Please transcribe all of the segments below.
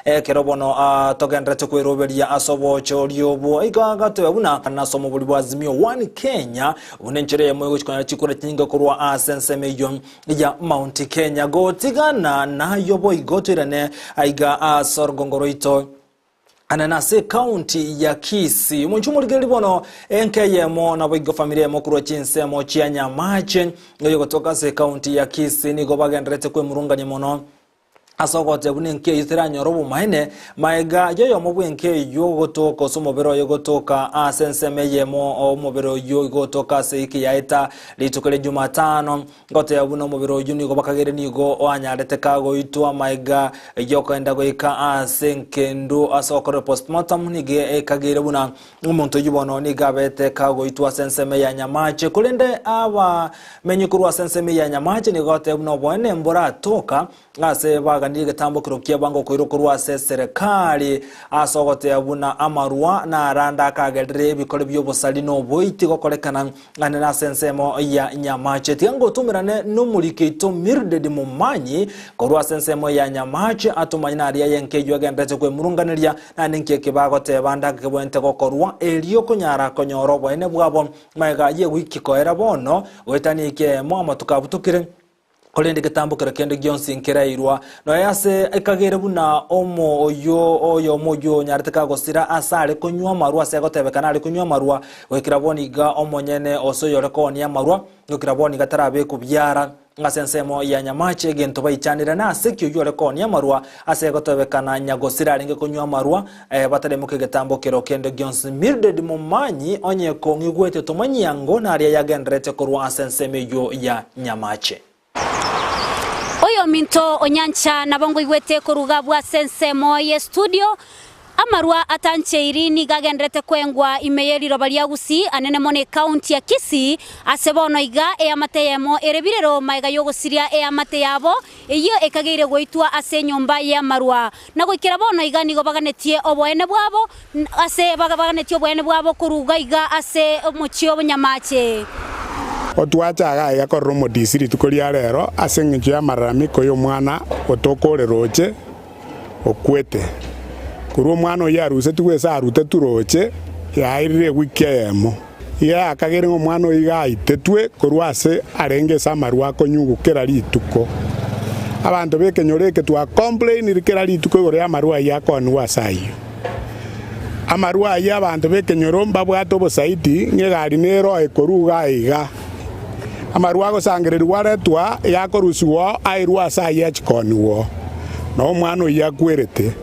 Ekero bono togendererete kweroberia ase obochori obwo, igo agateba buna nase omobori bwa Azimio One Kenya buna enchera eyemo egochi konyora chikura chinyinge korwa ase ensemo eyio ya Mount Kenya. Gotigana nayo boigo toirane aiga ase orugongo rwaito ane nase ekaunti ya Kisii. Omonche omorigereria bono enka eyemo naboigo famiri eyemo korwa chinsemo chia Nyamache eyogotoka ase ekaunti ya Kisii nigo bagendererete kwemurungania mono Ase ogotebia buna enka eyio teranyore obomaene, magega y'oyomo bw'enka eyio gotoka ase omobere oye gotoka ase ensemo eyemo omobere oyio igotoka ase ewiki yaeta rituko ria Jumatano, goteba buna omobere oyio nigo bakageire nigo oanyarete kagoitwa magega y'okoenda goika ase engendu ase gokorerwa postmortem nigo ekageire buna Omonto oyio bono nigo abete kagoitwa ase ensemo ya nyamache, korende abamenyi korwa ase ensemo ya nyamache nigo bateba buna oboene mboratoka ase baganirie egetambokero ki'abango koirwa korwa ase eserekari ase ogoteba buna amarwa narande akagerire ebikore bi'obosari na oboiti gokorekana ande nase ensemo ya nyamache. Tiga ngotumerane nomoriki oito Mildred Momanyi korwa ase ensemo ya nyamache atomanye naria aye nkeyio agenderete kwemurunganeria Naende nki eke bagoteba ande akebwenerete gokorwa, erio konyara konyora oboene bwabo magega y'ewiki koera bono, goetania ewiki eyemo amatuko abutokire, korende getambokero kende gionsi nkerairwa. Nonya ase ekagere buna omo oyio oyomo oyio onyarete kagosira ase are konywa amarwa ase agotebekana are konywa amarwa, goikera bono iga omonyene ose oyore koonia amarwa, goikera bono iga tarabekwa biara. Ase ensemo ya nyamache egento baichanire nase ki oyio ore koonia amarwa ase egotebekana nyagosira arenge konywa amarwa eh, bataremoka egetambo kero kende gionsi. Mildred Momanyi onye kong'igwete tomanyi ango naria yagenderete korwa ase ensemo eyio ya nyamache. Oyominto onyancha nabo ngoigwete koruga abwo ase ensemo ye studio. Amarwa atancheiri nigo agenderete kwengwa ime ye riroba ria Gusii anene mono ekaunti ya Kisii ase bono iga eamate eyemo ere birero maega yogosiria eamate yabo eyio ekageire goitwa ase enyomba y'amarwa na goikera bono iga nigo baganetie oboene bwabo ase baganetie oboene bwabo koruga iga ase omochie obonyamache. Otwache iga aiga korora omodisi rituko ria rero ase engencho y'amararamiko y'omwana otoka ore roche. okwete. Korwa omwana oyio arusetigwe ase arutetwe roche, yairire ewiki eyemo. Iga yakageire ng'a omwana oyio iga aitetwe korwa ase arenge ase amarwa akonyugwa kera rituko. Abanto b'ekenyoro eke twakomplainire kera rituko igoro y'amarwa ayio akoonigwa ase ayio. Amarwa ayio abanto b'ekenyoro mbabwate obosaidi ng'a egari nero ekorwa iga iga. Amarwa agosangererigwa aretwa, iga akorusigwa oo airwe ase ayio achikoonigwa oo, na omwana oyio akwerete.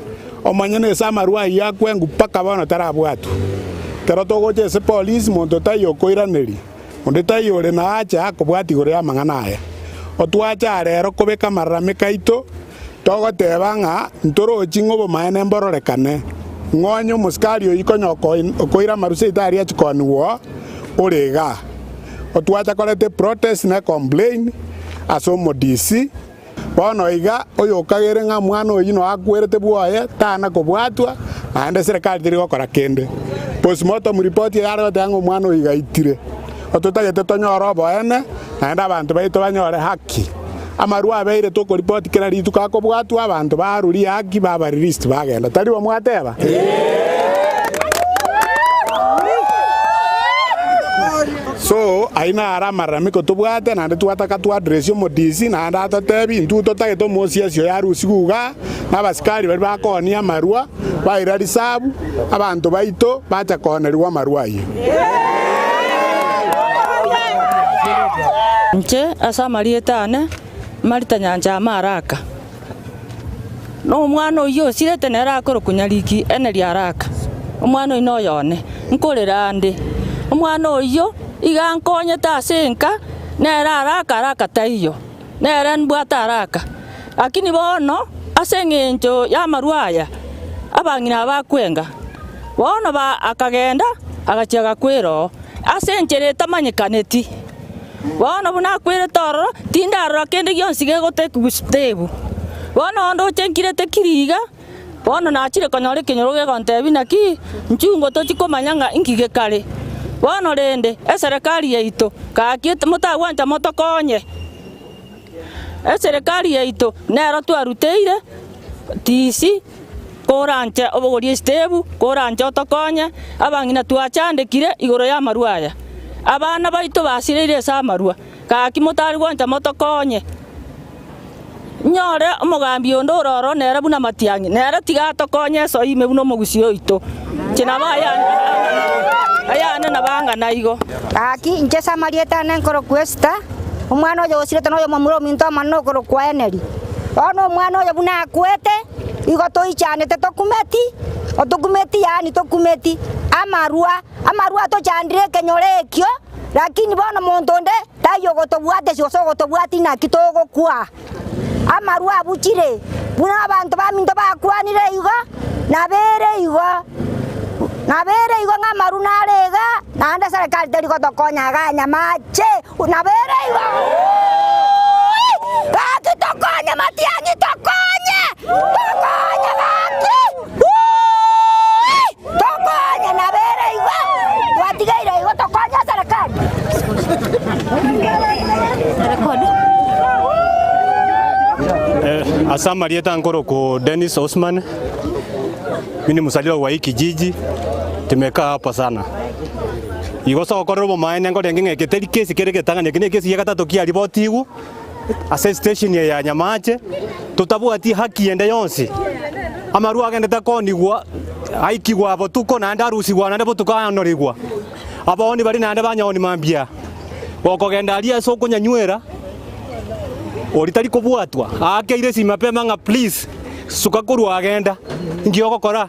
Omonyene ase amarwa ayio akwengwa mpaka bono tarabwatwa. Ekero togocha ase polisi monto taiyo okoiraneria, onde taiyo ore naache akobwatia igoro y'amang'ana aya. Otwache aa rero kobeka amararamiko aito, togoteba ng'a ntorochi ng'a obomaene mbororekane, ng'a onye omosikari oyio konya okoira amarusa aito aria achikoonigwa oo, ore igaa. Otwacha koreta eprotest na ecomplain ase omodc, bono iga oyokagere ng'a omwana oyio noe akwerete bwoye tana kobwatwa naende serikali teri gokora kende. Postmortem report eye are goteba ng'a omwana oyio iga aitire. Ototagete tonyore oboene naende abanto baito banyore haki. Amarwa abeire tokoripoti kera rituko akobwatwa abanto barurie haki baba released bagenda. Tari bo mwateba? So ayio naro amararamiko tobwate naende twataka to address omodc naende atotebi intwe totagete omosiasi oyo arusigwe igaa na abasikari baria bakoonia amarwa baira risabu abanto baito bacha koonerigwa amarwa ayio. Inche ase amarieta ane, Marita Nyanchama Araka, na omwana oyio osirete nere akorokwa Nyariki Henry Araka, omwana oyio noyo one, nkorera ande. Omwana oyio iga ankonyete ase enka, nere Araka, Araka taiyo, nere mbwate Araka. Lakini bono ase eng'encho y'amarwa aya, abang'ina aba bakwenga, bono ba akagenda agachia agakwera oo, ase enchera etamanyekaneti. Bono buna akwerete ororo, tindarora kende gionsi gegotekigwa Stevu. Bono ondoche nkirete kiri iga, bono nachire konyora ekenyoro gegontebia naki, nchungo tochi komanya ng'a inki gekare. Bono rende, eserekari yaito, gaki motagwancha motokonye. Eserekari yaito nero twaruteire. DC, koranche obogorie esitebu, koranche otokonye, abang'ina twachandekire igoro y'amarwa aya. Abana baito basireire ase amarwa, gaki motari gwancha motokonye. Nyore omogambi onde ore ororo nere buna Matiang'i, nere tiga atokonye esoi ime buna omogusii oito. Inche nabo ayane nabo ang'ana igo. Gaki, inche ase amarieta ane nkorokwa Esita, omwana oyo osirete noyo momura ominto omonene okorokwa Eneri. Bono omwana oyo buna akwete, igo toichanete tokumeti, otokumeti yaani tokumeti amarwa, amarwa atochandire ekenyoro ekio, lakini bono monto onde taiyo ogotobwatesia gose ogotobwatia inaki togokwa. Amarwa abuchire, buna abanto baminto bakwanire igo, nabere igo, nabere igo ng'a amarwa nare iga, naende serikali teri gotokonya iga nyamache, nabere igo. Gaki tokonye matiang'i tokonye, tokonye gaki, tokonye nabere igo, twatigeire igo tokonye eserekari. Ase amarieta nkorokwa Dennis Osman, mimi ni mzaliwa wa hii kijiji, tumekaa hapa sana. Igo ase ogokorera obomaene nkorenge ng'a eke teri kesi kere egetang'ani, eke ne ekesi gia gatato kiaribotigwe ase estation eye ya Nyamache, totabwati haki ende yonsi. Amarwa agendete konigwa, aikigwa botuko naende arusigwa naende botuko aonorigwa. Abaoni baria naende banyaoni mambia, gokogenda aria ase okonyanywera, oria tari kobwatwa, aakeire esimi mapema ng'a please, suka korwa agenda, inki ogokora?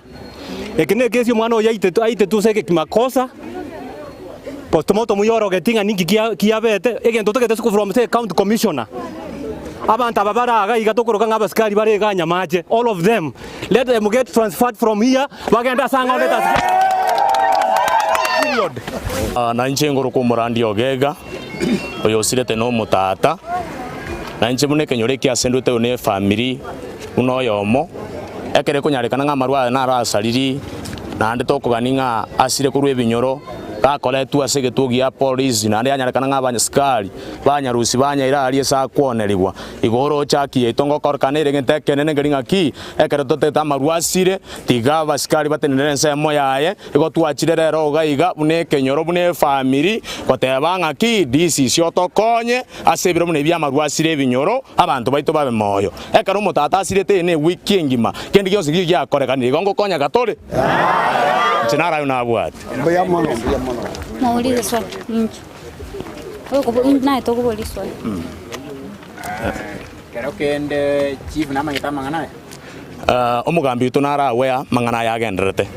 Eke nekesi omwana oyo aitetwe aitetwe ase egekimakosa, postmortem yorogeti ng'a ninki kia kiabete, egento totagete ase from ase ecounty commissioner, abanto aba bare iga iga tokoroka ng'a abasikari bare igaa Nyamache, all of them, let them get transferred from here, bagende ase ang'ao let us period. Na inche ngorokwa omorandi Ogega, oyosirete nomotata, na inche buna ekenyoro eke ase ndwete oyo ne efamiri buna oyomo, ekero ekonyarekana ng'a amarwa aya naro asariri, naende tokogania ng'a asire korwa ebinyoro, gakoretwe ase egetuo gia polisi, naende yanyarekana ng'a abanyasikari banyarusia banyaira aria ase akwonerigwa. Igo oroche haki yaito ngokorekana ere egento ekenene nkeri ng'aki, ekero totagete amarwa asire, tiga abasikari batenenere ensemo yaye, igo twachire rero iga iga buna ekenyoro buna efamiri, goteba ng'aki DCC otokonye ase ebiro buna ebi bi'amarwa asire ebinyoro, abanto baito babe moyo. Ekero omotata asirete eye ne ewiki engima, kende gionsi gio giakorekanire, igo ngokonyeka tore? Inche naro ayo nabwate. Muulize swali. Inche. Naye tokoboria swali. Kero kende chief namanyete amang'ana aya. Omogambi oito naro aware amang'ana aya agendererete,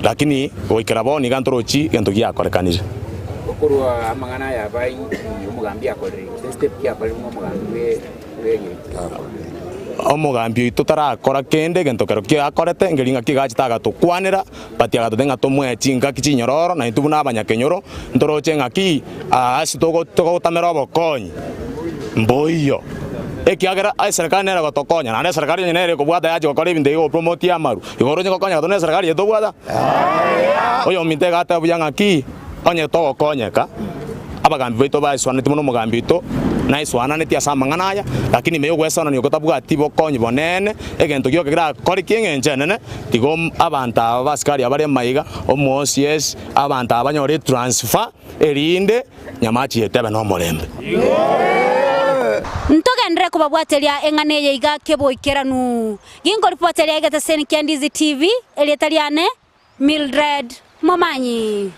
lakini goikera bono iga ntorochi gento giakorekanire. Okorwa amang'ana aya aba inki omogambi akorire gose step ki akorire buna omogambi bwe bwe area. Omogambi oito tarakora kende egento kero ki akorete nkeri ng'aki egachete agatokwanera but agatotebia ng'a tomoe chingaki chinyororo na intwe buna abanyakenyoro ntoroche ng'aki ase togo togotamera obokonyi mboiyo. Ekiagera eserekari nere egotokonya naende eserekari onye nere ekobwata yachi gokora ebinto ebi egopromote amaru, igo oroche gokonyeka tore na eserekari eye tobwata? Oyominto iga ateba buya ng'aki onye togokonyeka abagambi baito baesoaneti buna omogambi oito naesoananeti ase amang'ana aya, lakini ime y'ogwesoanania okwo tabwati bokonyi bonene, egento gioka kerakore ki'eng'encho enene, tiga abanto aba abasikari aba bare maiga, omo OCS, abanto aba banyore etransfer, erinde Nyamachi etebe nomorembe. Ntogenderere kobabwateria eng'ana eye iga keboikeranu. Ginkoripoteria egeteseni kia Ndizi TV, erieta riane Mildred Momanyi.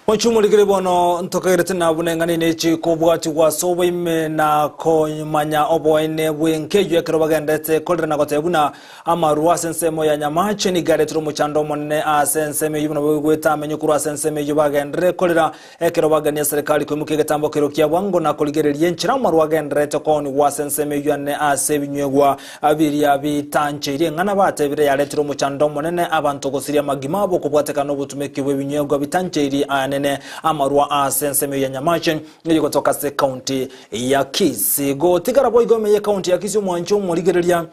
Mochumorikire bono ntokagerete na buna eng'ana ine chikobwatigwa ase oboime na komanya oboene bw'enkeyo ekero bagenderete korera na goteba buna Amarwa ase ensemo ya Nyamache nigo aretire omochando omonene ase ensemo eyio buna baigwete amenyo korwa ase ensemo eyio bagenderere korera ekero bagania serikali koimokia egetambo keria kia bwango na korigereria enchera amarwa agendererete koonigwa ase ensemo eyio ane ase ebinywegwa biria bitancheirie eng'ana batebire yaretire omochando omonene abanto gosiria amagima abo kobwatekana nobotumeki bw'ebinywegwa bitancheirie anene amarwa ase ensemo eyio ya Nyamache eyio gotoka ase ekaunti ya Kisii. Gotigara boigo ime y'ekaunti ya Kisii omwancho omorigereria.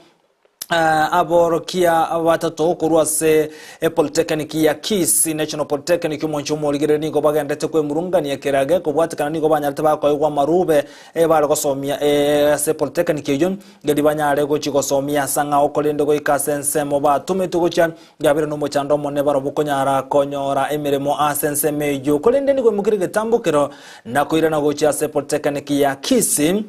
Aborokia batato korwa ase Epolytechnic ya Kisii National Polytechnic omonche omorigereria nigo bagenderete kwemurungania kerage kobwatekana nigo banyarete bakoegwa amarube bare gosomia ase Polytechnic eyio erio banyare gochia gosomia ase ang'ao korende goika ase ensemo batometwe gochia yabere nomochando omonene barobwo konyara konyora emeremo ase ensemo eyio korende nigo emokire egetambokero na koirana gochia ase Polytechnic ya Kisii.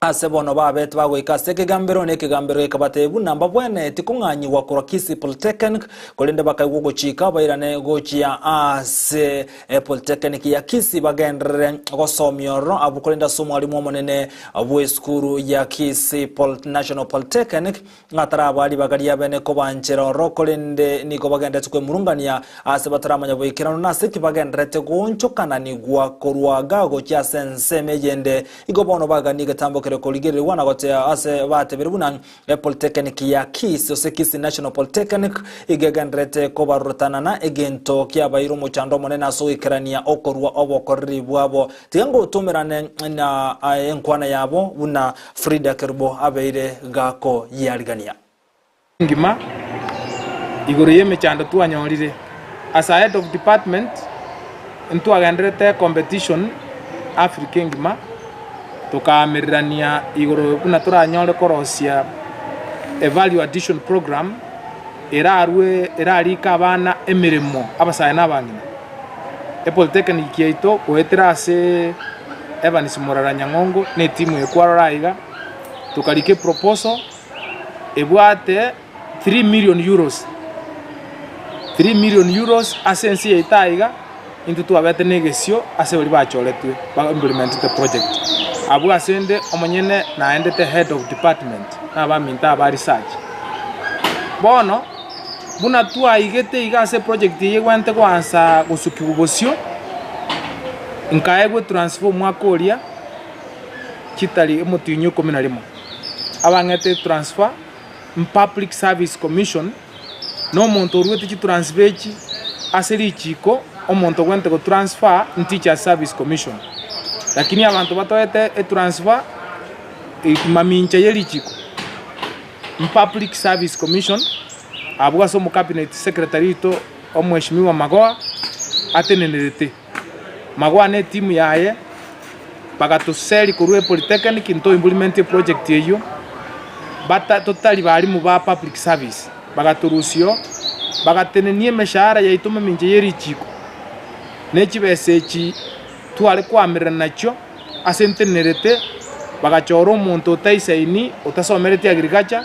Ase bono babete bagoika ase ekegambero, na ekegambero gekabatebia buna mbabwenereti kong'anyigwa korwa Kisii Polytechnic, korende bakaigwa ogochika bairane gochia ase Polytechnic ya Kisii bagenderere gosomia ororo abwo korende ase omwalimu omonene bw'esukuru ya Kisii National Polytechnic Atarabaa ribaga riabene kobanchera ororo, korende nigo bagenderete kwemurungania aase bataramanya boikeranu nase ki bagendererete goonchokananigwa korwa igaa gochia ase ensemo eyende. Igo bono baganie egetambo keria korigererigwa na gotea ase batebire buna Epolytechnic ya Kisii gose Kisii National Polytechnic igo egendererete kobaroretanana egento kiabaeire omochando omonene ase ogoikerania okorua obokoreri bwabo. Tiga ngotomerane na enkwana yabo buna Frida Kerubo abeire gakoyiarigania. Engima igoro y'emechando twanyorire. As a head of department ntwagenderete competition Africa engima tokaamererania igoro buna toranyore korosia a value addition program erarue erarike abana emeremo abasae na abang'ina. Epolytechnic yaito goetera ase Evans Morara Nyang'ongo na etimu eye kwarora aiga, tokarika eproposal ebwate 3 million euros, 3 million euros ase ense yaito aiga, intwe twabete na egesio ase baria bachoretwe ba implementete project. Abwo ase inde omonyene naendete head of department na abaminto aba research. Bono. Buna twaigete iga ase eproject eye egwenerete goansa gosukigwa bosio, nkaegwa etransfer omwaka oria chitari omotienyi o ikomi na rimo. Abang'ete etransfer m'Public Service Commission, na omonto oruete chitransfer echi ase richiko, omonto ogwenerete gotransfer n'Teachers Service Commission. Lakini abanto batoete etransfer mamincha ye richiko. Public Service Commission, abwo ase omocabinet secretary oito Omweshimiwa Magoha atenenerete. Magoha na etimu yaye bagatoseri korwa epolytechnic nto implement eproject eyio bata totari barimu ba public service bagatorusia oo bagatenenia emeshahara yaito mamincha ye richiko ne chibesa echi tware koamererana nachio. Ase ntenenerete, bagachora omonto otaisaini, otasomereti agriculture,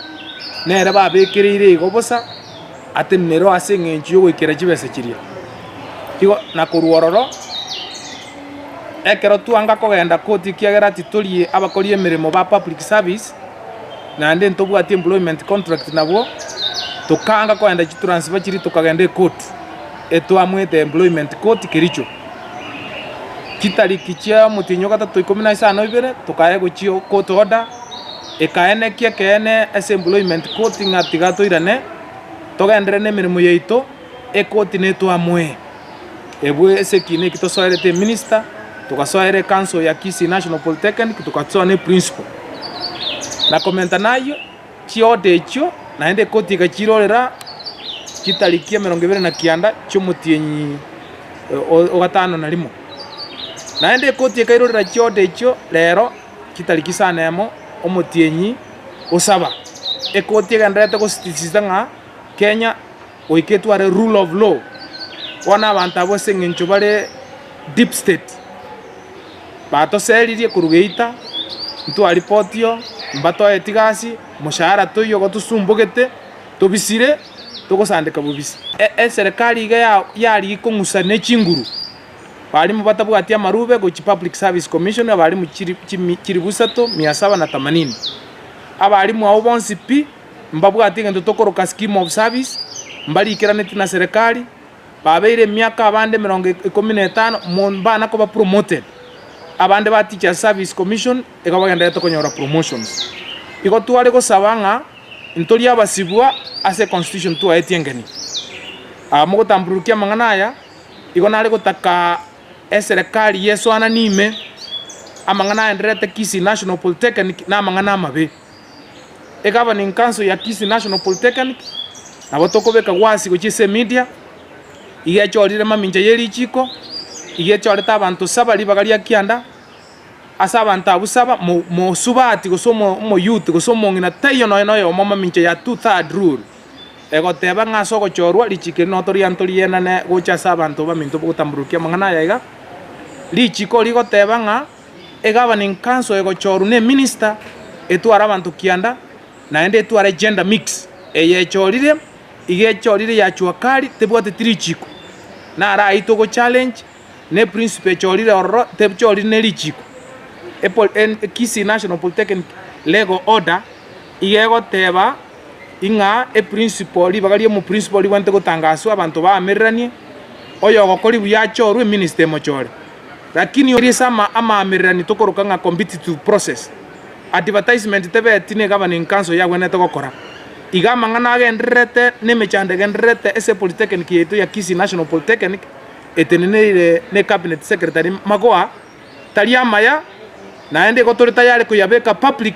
nere babekereire igo bosa, atenenere ase eng'encho y'ogoikera chibesa chiria. Igo na korwa ororo, ekero twanga kogenda koti ekiagera titori abakori emeremo ba public service, naende ntobwati employment contract nabwo, tokanga kogenda chitransfer chiria tokagenda ekoti, etwamoete employment court Kericho. Chitariki chia omotienyi o gatato ikomi na isano ibere tokaegwa gochia court order, ekaenekia ekeene ase employment court ng'a tiga toirane, togenderere na emeremo yaito, ekoti netwamoe. Ebwe ase ekina eki tosoerete eminister, togasoera ecouncil ya Kisii National Polytechnic, togasoa na eprincipal. Na komenta nayio, chiorder echio naende ekoti egachirorera chitariki emerongo ebere na kianda chi'omotienyi o gatano na rimo. Naende ekoti ekairorera chioda echio rero chitariki isano emo omotienyi o saba. Ekoti egendererete gosisitiza ng'a Kenya goika etware rule of law. Bono abanto abwo ase eng'encho bare deep state batoseririe korwa geita, ntwaripotio, mbatoeti gasi, moshahara toiyo igo tosumbogete. Tobisire, togosandeka bobisi. Eserekari iga yarigia kong'usa ne chinguru barimu batabwati amarube gochia Public Service Commission abarimu chilifu isato mia saba na themanini. Abarimu abwo bonsi pi mbabwati egento tokoroka scheme of service, mbarikeranetie na serekari, babeire emiaka abande emerongo ikomi na etano mbana koba promoted. Abande ba Teachers Service Commission igo bagendererete konyora promotions. Igo tware gosaba ng'a. Ntori abasibwa ase econstitution twaetie engeni. Aa mogotambururukia amang'ana aya, igo nare gotaka eserekari yesoananie ime, amang'ana aendererete Kisii National Polytechnic na amang'ana amabe. Egoverning council ya Kisii National Polytechnic, nabo tokobeka gwasi gochia ase emedia, iga echorire mamincha ye richiko, iga echorete abanto saba ribaga ria kianda, ase abanto abwo saba, mo mosubati gose omo omoyouth gose omong'ina taiyo nonya na oyomo mamincha ya two third rule, egoteba ng'a ase ogochorwa richiko eri notoria ntorienane gocha ase abanto baminto gotamburukia amang'ana aya iga, richiko rigoteba ng'a Egoverning council egochorwa ne eminister etware abanto kianda naende etware gender mix eye echorire iga echorire ya jua kali tebwateti richiko naro ayio togo challenge ne principle echorire ororo techoriri ne richiko Epo Kisii National Polytechnic legal order iga egoteba ing'a eprinciple ribaga ria omoprinciple ribwenerete gotangaswa abanto baamereranie oyogokori buya achorwe eminister emochore. Lakini oria ase amaamererani tokoroka ng'a competitive process, advertisement tebeti ne governing council yagwenerete gokora. Iga amang'ana agendererete na emechando egendererete ase epolytechnic yaito ya Kisii National Polytechnic eteneneire ne cabinet secretary Magoha tari amaya naende igo tore tayari koyabeka public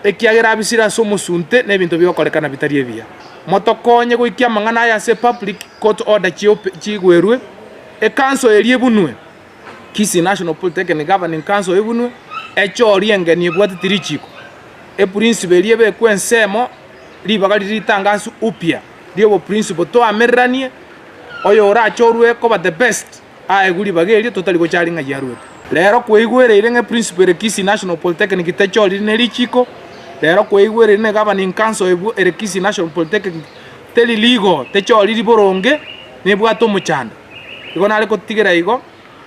ekiagera abisire ase omosunte na ebinto bigokorekana bitari ebiya. Motokonye goikia amang'ana aya ase public court order chigwerwe. Ekanso eria ebunwe, Kisii National Polytechnic Governing Council ebunwe, echorie engeni ebwateti richiko, eprinciple eria ebekwe ensemo, ribaga riria ritangaswe upya ri'oboprinciple toamereranie, oyorachorwe koba the best aegwe ribaga erio totari gochari ng'ai arwete. Rero kwaigwereire ng'a eprinciple ere Kisii National Polytechnic techoriri ne richiko, rero kwaigwereire ng'a Governing Council ebwo ere Kisii National Polytechnic teri legal, techoriri boronge, nebwate omochando. Igo nare gotigera igo,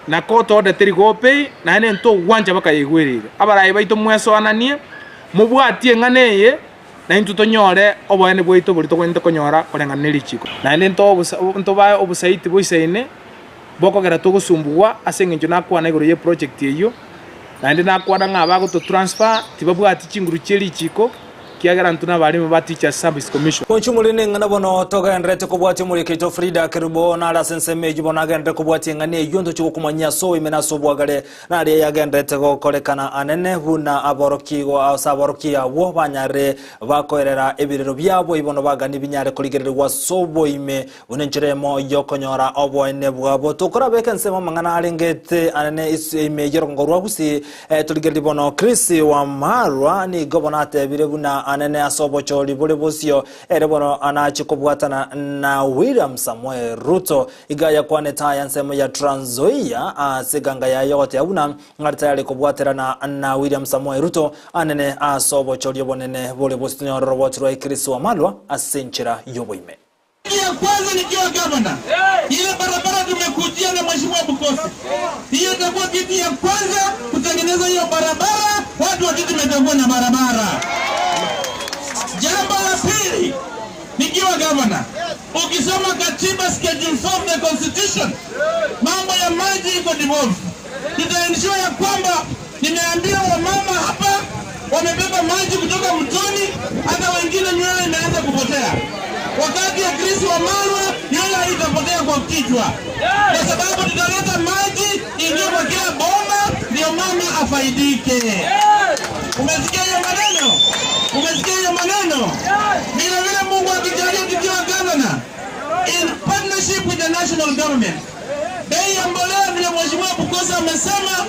na kotoda teri gopei, naende ntogwancha bakayeigwereire. Abarai baito mwesoananie, mobwatie eng'ana eye, na intwe tonyore oboene bwaito boria togwenerete konyora koreng'ana ne richiko. Naende ntobae obosaiti boisaine bokogera togosumbugwa ase engencho nakwana igoro y'eproject eyio, naende nakwana ng'a abagototransfer tibabwati chinguru chie richiko, Ekiagera intwe nabaremi ba Teachers Service Commission. Gochia omoriri neng'ana bono togendererete kobwatia omoriki oito Frida Kerubo nare ase ensemo eyio bono agenderere kobwatia eng'ana eyio ntochie gokomanyia ase oboime na ase obwagare naria yagendererete gokorekana anene buna aborokigwa ase aborokia abwo banyarire bakoerera ebirero biabo ebi bono bagani binyare korigererigwa ase oboime buna enchera eyemo yokonyora oboene bwabo. Tokorabeka ensemo amang'ana arengete anene ime y'orogongo rwa Gusii, torigererie bono Chris Wamarwa nigo bono atebire buna anene ase obochori bore bosio ere bono anache kobwatana na William Samoei Ruto. Iga yakwanete aya ensemo ya Trans Nzoia ase eganga yaye ogoteba buna ng'are tayari kobwaterana na William Samoei Ruto anene ase obochori obonene bore bosio. Tonyore oroboti rwaye Chris Wamalwa ase enchera y'oboime. Ya kwanza nikiwa gavana, ile barabara tumekujia na mheshimiwa Bukosi, hiyo itakuwa kitu ya kwanza kutengeneza hiyo barabara, watu wa Kitume watakuwa na barabara. Jambo la pili, nikiwa gavana, ukisoma katiba schedule 4 of the constitution, mambo ya maji iko devolved. Tutaensure ya kwamba nimeambia wamama hapa wamebeba maji kutoka mtoni, hata wengine nywele imeanza kupotea. Wakati ya Chris Wamalwa nywele haitapotea kwa kichwa, kwa sababu tutaleta maji ingie kwa kila boma, ndio mama afaidike. Umesikia hiyo maneno? Umesikia hiyo maneno? Vile vile Mungu akijalia tukiwa gavana in partnership with the national government, bei ya mbolea vile mheshimiwa Bukosa amesema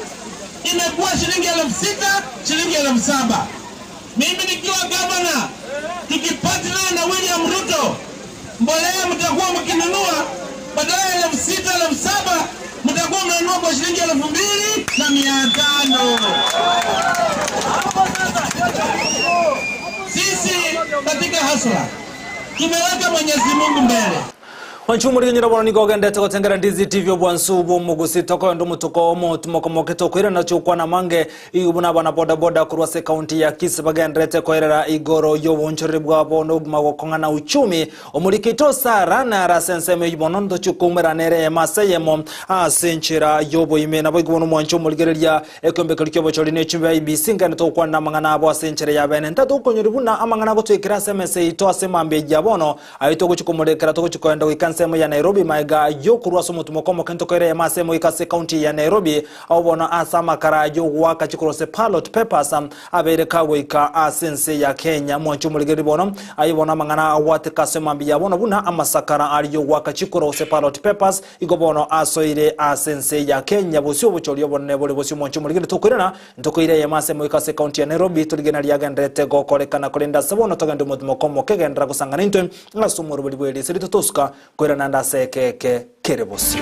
imekuwa shilingi 6,000, shilingi 7,000. Mimi nikiwa gavana tukipartner na William Ruto, mbolea mtakuwa mkinunua badala ya 6,000, 7,000, mtakuwa mnanunua kwa shilingi 2,500. Sisi katika hasla tumeweka Mwenyezi Mungu mbele. Wanchu omorigenyera bono nigo ogendete gotengera Ndizi TV obwansu bw'omogusi tokoenda omotuko omotumokomoke tokoirana nachio okwana mange igo buna abana boda boda korwa ase ekaunti ya Kisii bagenderete koerera igoro y'obonchoreri bwabo na obogima gokong'ana uchumi omoriki oito Sarah nare ase ensemo eyio bono ntochie koumerana ere eyemo ase eyemo ase enchera y'oboime nabo igo bono omwancho omorigereria Ekeombe keria ki'obochori ne echumbi ya IEBC ngenderete gokwanera amang'ana abo ase enchera ya bene. Ntatokonyori buna amang'ana agotwekera ase emesa yaito ase mambia ya bono, ayio togochia komorekera togochia koenda goika. ensemo ya Nairobi maega yokorwa ase omotumoko omoke ntokoire eyemo ase emoika ase ekaunti ya Nairobi Agwo bono ase amakara ay'ogoaka chikorose ballot papers abeire kagoika ase ense ya Kenya. Mwanche omorigereria bono, aye bono amang'ana agwateka ase mambia ya bono buna amasakara aria y'ogoaka chikura gose ballot papers igo bono asoire ase ense ya Kenya. Bosio obochori obonene bore bosio mwanche omorigereria tokoirana ntokoira eyemo ase emoika ase ekaunti ya Nairobi torigereria nari agendererete gokorekana korende ase bono togende omotimoko omoke genderera gosangana intwe ase omoroberi bw'erisi rito tosuka Koirana ande ase ekeeke kere bosio.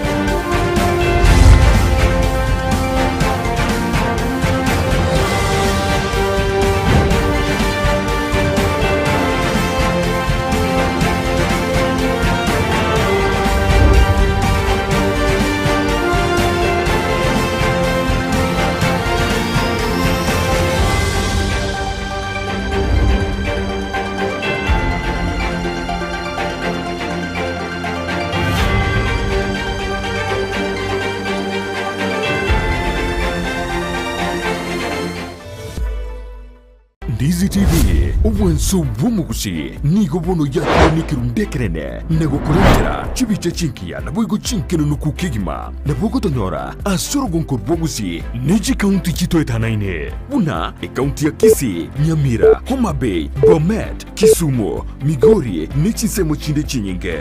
Ndizi TV, obwanso bw'omogusi, nigo bono yakire nekerundu ekenene na gokorentera chibicha chingiya naboigo chinkenunuku kegima. Nabo ogotonyora ase orogonko rw'obogusi ne chikaunti chitoetanaine buna ekaunti ya Kisii, Nyamira, Homa Bay, Bomet, Kisumu, Migori ne chinsemo chinde chinyinge.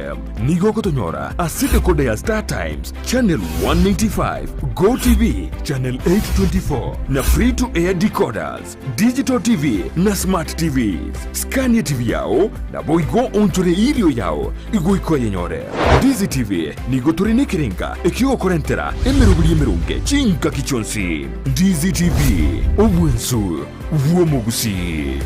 Nigo ogotonyora ase decoder ya Star Times, Channel 195, Go TV, Channel 824 na Free to Air decoders, Digital TV na Smart TVs. Scan TV yao naboigo onchore erio yao igoika oyenyore. Ndizi TV nigo tore nekerenga ekiogokorentera emeroberi emeronge chingaki chionsi. Ndizi TV, obwansu bw'omogusii.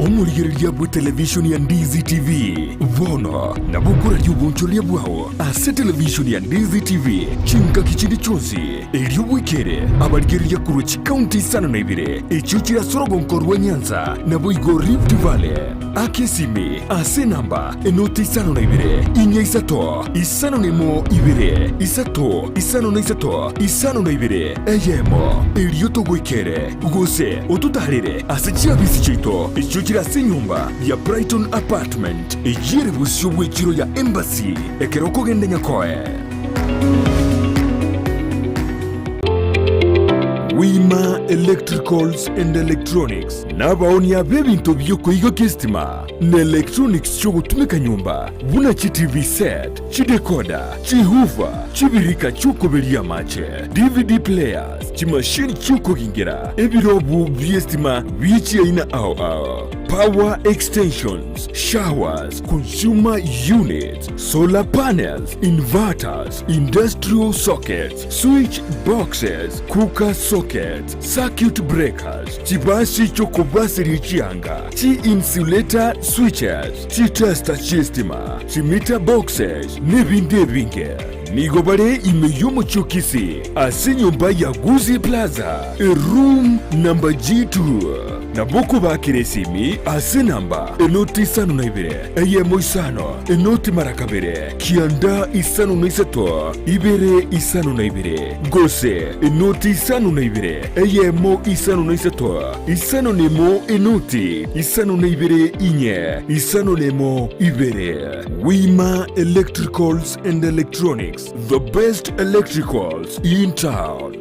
Omorigereria bw'etelevishoni ya Ndizi TV bono nabo okoraria obonchoreria bwao ase televishoni ya Ndizi TV chingaki chinde chionsi, erio bwekere abarigereria korwa chikaunti isano na ibere echio chire ase orogonko rwa Nyanza naboigo Rift Valley. Aka esimi ase enamba enoti 52 4 5 01 2 3 53 52 eyemo, erio togoikere, gose ototaarere ase chiabisi chiaito echio chire ase enyomba ya Brighton Apartment, eyio ere bosio bw'echiro ya Embassy ekero okogenda Nyakoe. Wima Electricals and Electronics nabaonia b'ebinto bi'okoigokia esitima na electronics chi'ogotumeka nyomba buna chi TV set, chidecoder, chihoofer, chibirika chi'okoberia amache, DVD players, chimashini chi'okogingera, ebirobu bi'esitima bie chiaina ao ao, power extensions, showers, consumer units, solar panels, inverters, industrial sockets, switch boxes, cooker sockets, circuit breakers, chibasi chi'okobaseria chianga, chi-insulator switches, chitester chi'estima, chimeter boxes, nebinde ebinge. Nigo bare ime y'omochie o Kisii ase enyomba ya Gusii Plaza, eroom number G2. Nabo okobakera esimi ase enamba enoti 52 eyemo isano enoti mara kabere kianda 53 ibere 52 gose enoti 52 eyemo 53 51 enoti 52 inye 51 ibere. Wima Electricals and Electronics, the best electricals in town.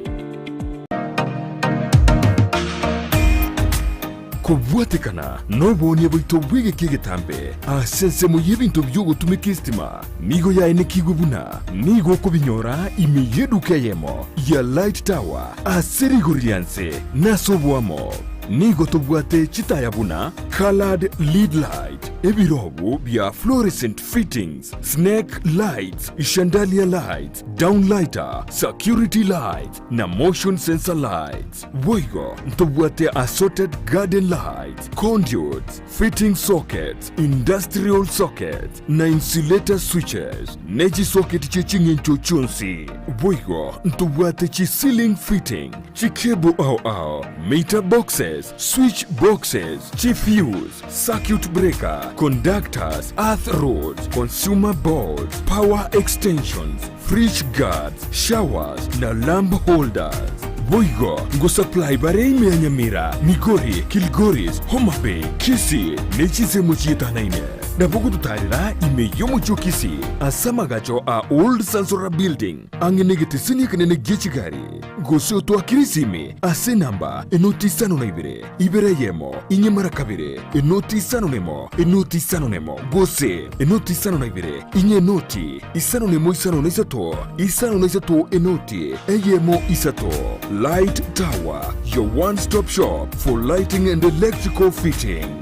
Kobwatekana noboonia bwaito bw'egeka egetambe ase ensemo y'ebinto bi'ogotumeka esitima nigo yaenekigwe buna nigo okobinyora ime y'eduka eyemo ya Light Tower ase rigori ria nse na ase oboamo. Nigo tobwate chitaya buna coloured lead light, ebirobu bia fluorescent fittings, snake lights, chandelier lights, downlighter, security lights na motion sensor lights. Boigo ntobwate assorted garden lights, conduits, fitting sockets, industrial sockets, na insulator switches, ne chisocket chie ching'encho chionsi. Boigo ntobwate chi ceiling fitting, chicable ao ao, meter boxes, switch boxes, chifuse, circuit breaker, conductors, earth rods, consumer boards, power extensions, fridge guards, showers na lamp holders. Boigo ngosupply bare ime ya Nyamira, Migori, Kilgoris, Homa Bay, Kisii ne chinsemo chietanaine. Nabo ogototaarera ime y'omochie o Kisii ase amagacho a Old Sansora Building ang'e negeteseni ekenene gie chigari, gose otoakere esimi ase enamba enoti isano na ibere, ibere eyemo, inye mara kabere, enoti isano nemo, enoti isano nemo, gose enoti isano na ibere, inye enoti isano nemo isano na isato, isano na isato enoti eyemo isato. Light Tower, your one stop shop for lighting and electrical fitting.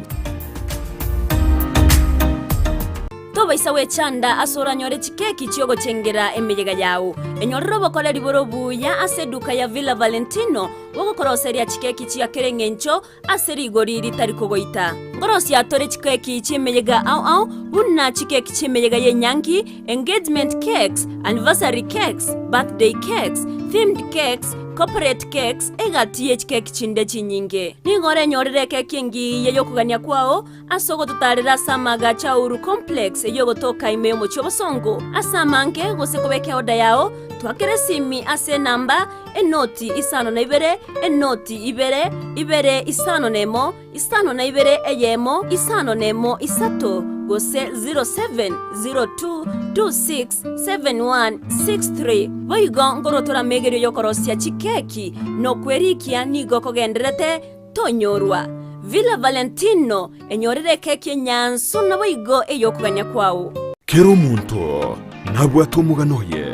Tobaisa gwechanda ase oranyore chikeki chi'ogochengera emeyega yao. Enyorere obokoreri bore obuya ase eduka ya Villa Valentino bogokoroseria chikeki chia kera eng'encho ase rigori ritari kogoita. Nkorosia tore chikeki chi'emeyega ao ao buna chikeki chi'emeyega y'enyangi, engagement cakes, anniversary cakes, birthday cakes, themed cakes, corporate cakes, egati ye chikeki chinde chinyinge. Nigo orenyorere ekeki engiya y'okogania kwao Ase ogototaarera ase amaagacho a Uhuru Complex eyio ogotoka ime y'omochie obosongo ase amange gose kobeka eoda yao, twakere esimi ase enamba, enoti isano na ibere, enoti ibere, ibere isano na emo, isano na ibere eyemo, isano na emo isato, gose 0702267163. Boigo nkorwa toramegerio y'okorosia chikeki na okwerikia nigo kogendererete Tonyorwa. Villa Valentino, enyorere ekeki enyansu naboigo ey'okogania kwao. Kera omonto nabwate omogano oye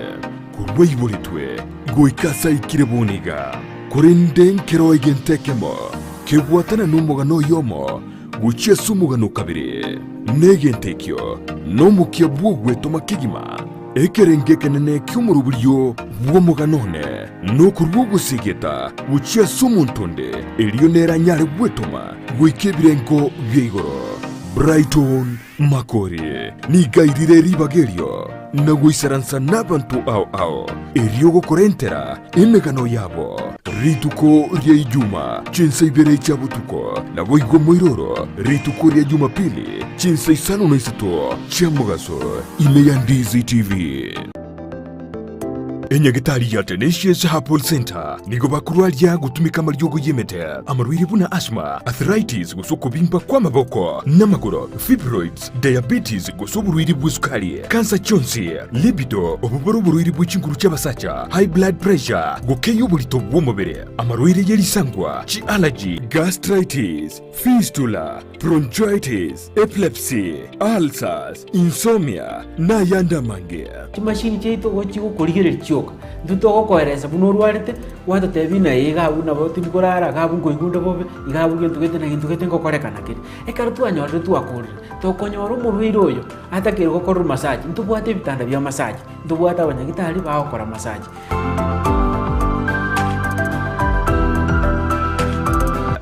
korwa aiboretwe goika ase aikire bono iga, korende nkero egento ekemo kebwatana nomogano oyomo gochia ase omogano o kabere, na egento ekio nomokia bw'ogwetoma kegima. Ekerengo ekenene ki'omoroberio bw'omogano one nokorua ogosegeta gochia ase omonto onde, erio nere anyare gwetoma goika ebirengo bia igoro. Brighton Makori nigo airire ribaga erio na goisaransa nabanto ao ao, erio gokorentera emegano yabo. Rituko ria Ijuma, chinsa ibere chia botuko, naboigo moiroro rituko ria Jumapili, chinsa isano na isato chia mogaso, ime ya Ndizi TV. Enyagitari ya Tenacious Herbal Center nigo bakorwaria gotumeka amariogo y'emete, amarwaire buna asthma, arthritis gose okobimba kw'amaboko n'amagoro, fibroids, diabetes gose oborwaire bw'esukari, kansa chionsi, libido, obobore oborwaire bwe chinguru chi'abasacha, high blood pressure, gokeyia oborito bw'omobere, amarwaire ye risangwa, chi'allergy, gastritis, fistula, bronchitis, epilepsy, ulcers, insomnia, na ayande amange. Chimashini chiaito igo chigokorigereria chioka, intwe togokoeresa buna orwarete, gwatotebia ng'a ee iga abwo nabo tindi korara, iga abwo nkoigwa onde bobe, iga abwo gento gete na gento gete ngokorekana kere. Ekero twanyorire twakorire, tokonyora omorwaire oyo atakeire gokorerwa massage, ntobwate ebitanda bia massage, ntobwate abanyagitari bagokora massage.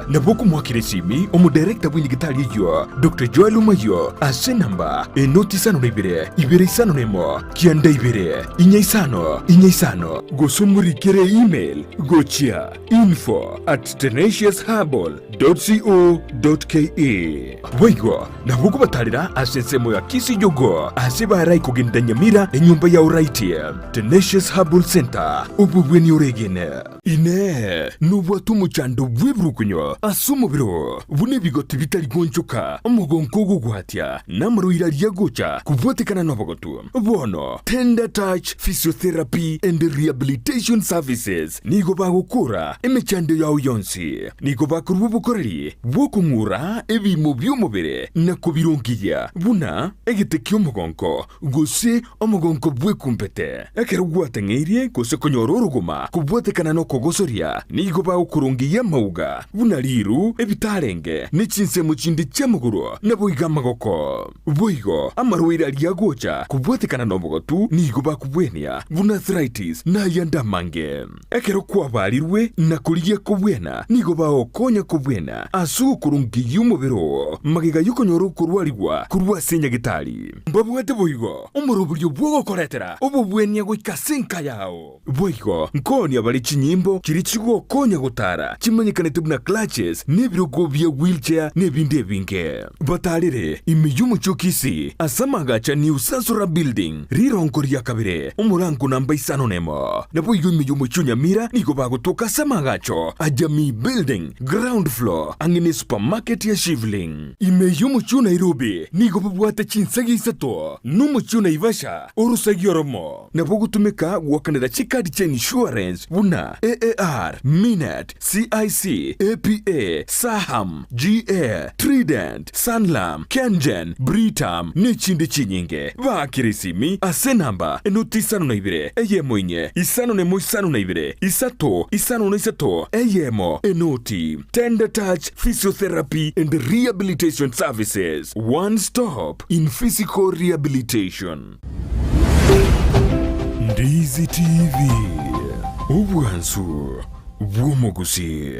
Nabo okomoakera esimi omodirector bw'enyagitari eyio, Doctor Joel Omayio, ase enamba enoti isano na ibere, ibere isano na emo, kianda ibere, inya isano, inya isano, gose omorikere email gochia info at tenaciousherbal dot co dot ke. Boigo nabo okobatarera ase ensemo ya Kisijogo ase barai kogenda Nyamira enyomba ya Oraiti, Tenacious Herbal Center, obobweni oregene. Inee! Nobwate omochando bw'ebirukunyo ase omobere oo, buna ebigoti bitari goonchoka, omogonko ogogwatia, na amarwaire aria agocha kobwatekana nobogotu? Bono Tender Touch Physiotherapy and Rehabilitation Services nigo bagokora emechando yao yonsi. Nigo bakorua obokoreri bw'okong'ura ebiimo bi'omobere na kobirongeria, buna egete ki'omogonko, gose omogonko bw'ekumbete. Ekero gwateng'eirie gose konyora orogoma kobwatekana nokogosoria, nigo bagokorongeyia amauga, buna riiru, ebitarenge, ne chinsemo chinde chi'amagoro, naboigo amagoko. Boigo amarwaire aria agocha kobwatekana nobogotu nigo bakobwenia, buna arthritis na ayande amange. Ekero kwabarirwe na korigia kobwena, nigo bagokonya kobwena ase ogokorongeyia omobere oo magega y'okonyora okorwarigwa korwa ase nyagetari. Mbabwate boigo omoroberio bw'ogokoretera obobwenia goika ase enka yao. Boigo nkoonia bare chinyimbo chiria chigokonya gotara chimanyekanete buna clutches. Crutches, na ebirogo bia wheelchair na ebinde ebinge. Batarere ime y'omochie o Kisii ase amagacha New Sansora Building, rirongo ria kabere, omorango namba isano nemo. Naboigo ime y'omochie o Nyamira nigo bagotoka ase amagacho a Jamii Building, ground floor, ang'e ne supermarket ya Shivling. Ime y'omochie o Nairobi nigo babwate chinsegi isato, na omochie o Naivasha orosegi oromo. Nabo ogotumeka goakanera chikadi chia insurance buna AAR, Minet, CIC, APA, Saham, GA, Trident, Sanlam, Kengen, Britam, nechinde chinyinge. Baakere esimi ase enamba enoti isano na ibere, eyemo inye, isano nemo isano na ibere, isato, isano na isato, eyemo, enoti. Tender Touch Physiotherapy and Rehabilitation Services, one stop in physical rehabilitation. Ndizi TV, obwansu bw'omogusii.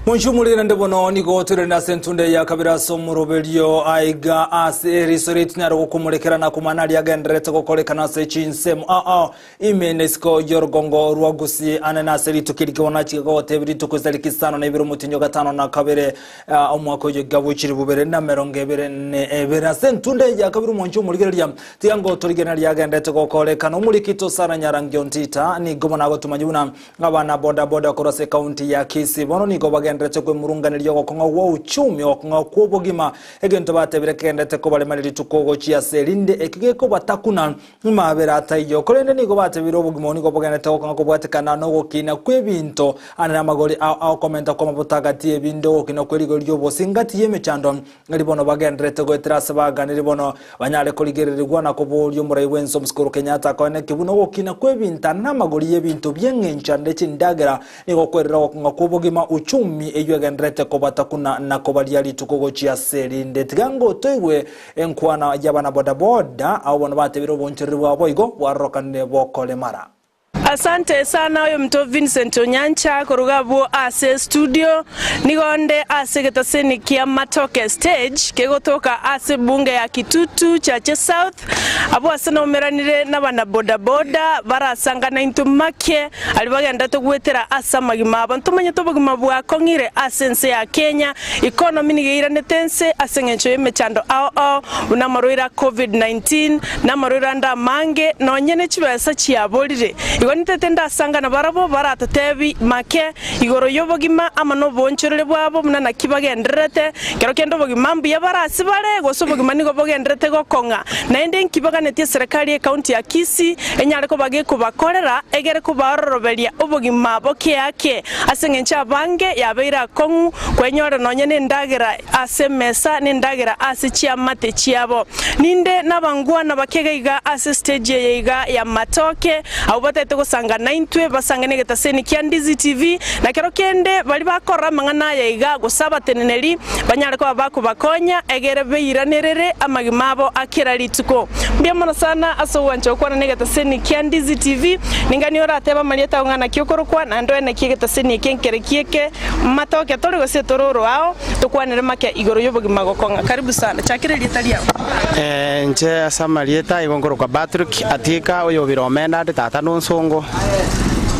Monchumurire nde bono nigo tore ase entunde ya kabere ase omoroberio aiga ase eriso ritinyare gokomorekera na komana riagenderete gokorekana ase chinsemo ao Ime nesiko y'orogongo rwa Gusii ane nase rituko eri kebona chigagotebia rituko esariki isano na ibere omotienyi o gatano na kabere ah, omwaka oyo gabwechire bubere na emerongo ebere ne ebere. Ase entunde ya kabere omwancho omorigereria tiga ngotorigena riagendete gokorekana omorikito Sarah Nyarangi Ontita nigo bono agotumanya buna abana boda boda korwa ase ekaunti ya Kisii bono nigo bagenderete kwemurunganeria ogokong'a gwa uchumi ogokong'a kw'obogima egento batebire kegendete kobaremera rituko gochia ase erinde eki gekobatakuna Mabera ataiyo, korende nigo batebire obogima obo nigo bogenderete gokong'a kobwatekana nogokina kw'ebinto ande namagori ao aokomenta kw'amabuta agati y'ebinto ogokina kwe rigori ri'obosi ngati y'emechando eri bono bagenderete goetera ase baganiri bono banyare korigererigwa na koboria omorai bw'ense Omosike Uhuru Kenyatta akoeneki buna ogokina kw'ebinto ande namagori y'ebinto bi'eng'encho ande chindagera nigo kwerera ogokong'a kw'obogima uchumi eyio egenderete kobatakuna na kobaria rituko gochia ase erinde. Tiga ngotoigwe Enkwana y'abana bodaboda, abwo bono batebire obonchoreri bwabo boigo bwarorokanire bokoremara. Asante sana oyominto Vincent Onyancha koruga abwo ase studio. Nigo nde ase egetaseni kia Matoke stage kegotoka ase bunge ya Kitutu Chache South. Abwo ase naumeranire nabana bodaboda barasangana intwe make aria bagenderete goetera ase amagima abo. Ntomanyete obogima bwakong'ire ase ense ya Kenya. Economy nigo eiranete ense ase engencho y'emechando ao ao buna amarwaire a Covid-19 na amarwaire ande amange nonye ne chibesa chiaborire. Igo nintete ndasangana barabwo baratotebi make igoro y'obogima amo noboonchoreri bwabo buna naki bagendererete. Kero kende obogima mbuya bare ase bare gose obogima nigo bogendererete gokong'a. Naende inki baganetie eserekari y'ecounty ya Kisii enyare koba gekobakorera egere kobaororoberia obogima bokeake ase engencho abange yabeire akong'u kwenyorera nonya nendagera ase emesa nendagera ase chiamate chiabo. Ninde nabangwana bakega iga ase stage eye iga ya matoke, abwo batagete gosanga naintwe basange negetaseni kia Ndizi TV, na kero kende baria bakorora amang'ana aya iga gose abateneneri banyare koba bakobakonya egere beiranerere amagima abo a kera rituko. Mbuya mono sana ase ogwancha gokwana negetaseni kia Ndizi TV. Ningani oratebe amarieta ao ng'a naki okorokwa naende oe naki egetaseni eke nkere kieke matoke tore gose tore oroao tokwanere make igoro y'obogima gokong'a. Karibu sana. Chakera erieta riao. Inche ase amarieta igo nkorokwa Patrick Atiika oyo obire omenda ande tata nonsongo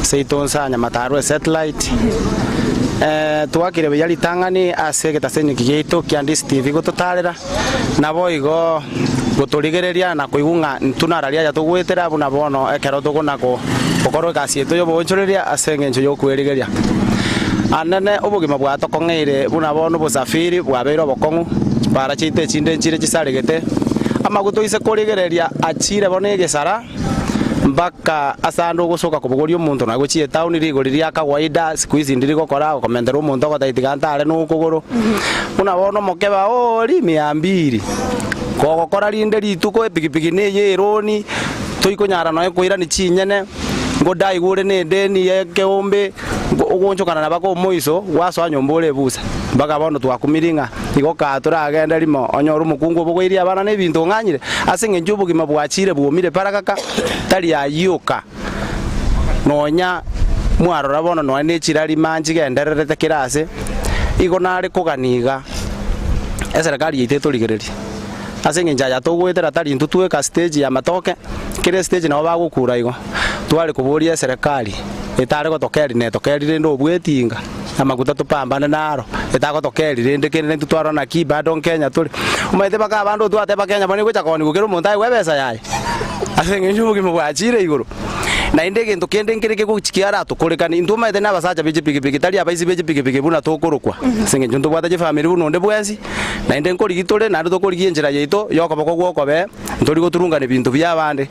seito nsa Nyamatarwe satellite. Twakire buya ritang'ani ase egetaseniki giaito kia Ndisi TV gototarera naboigo gotorigereria na koigwa ng'a intwe nararia aya togoetera buna bono ekero tokona gokora egasi yaito y'oboonchoreria ase engencho y'okwerigeria. Anene obogima bwatokong'eire buna bono obosafiri bwabeire obokong'u, chipara chiaito echinde nchire chisaregete, amaguta oise korigereria achire bono egesara, mpaka ase ande ogosoka kobogoria omonto na gochia etown rigori ria kawaida siku hizi ndiri gokora okomentera omonto ogotebia tiga ntare nokogoro, buna bono omokebe oria mia mbiri, kogokora rinde rituko epikipiki neye eroni. Toikonyara nonya koirani chinyene, ngodaigwe ore na edeni ya ekeombe, ogoonchokana na baka omoiso, gwasoa nyomba ore ebusa. Mpaka bono twakumirie ng'a igo kaa toragende rimo, onyore omokungu obogoirie abana na ebinto ong'anyire, ase eng'encho obogima bwachire bwomire paragaka, tari ayio oka. Nonya mwarora bono nonya ne chirarima nchigendererete kera ase, igo nare kogania iga, eserekari yaito etorigererie. Ase engencho aya togoetera tari intwe tweka stage ya matoke, kera estage nabo bagokura igo. Tware koboria eserekari etare gotokeri netokeri rende obwetinga, amaguta topambane naro, etagotokeri rende kende naintwe twarora naki bado nkenya tore. Omanyete mpaka abande otwateba Kenya bono egocha kooniwa kera omonto aegwe ebesa yaye, ase eng'encho obogima bwachire igoro. Naende egento kende nkere kegochi kiaratokorekane, intwe omanyete na abasacha be chipigipigi tari abaisi be chipigipigi buna tokorokwa, ase eng'encho ntobwate chifamiri buna onde bwensi. Naende nkorigia tore, naende tokorigia enchera yaito y'okoboko gw'okobee, ntori goturungana ebinto bi'abande.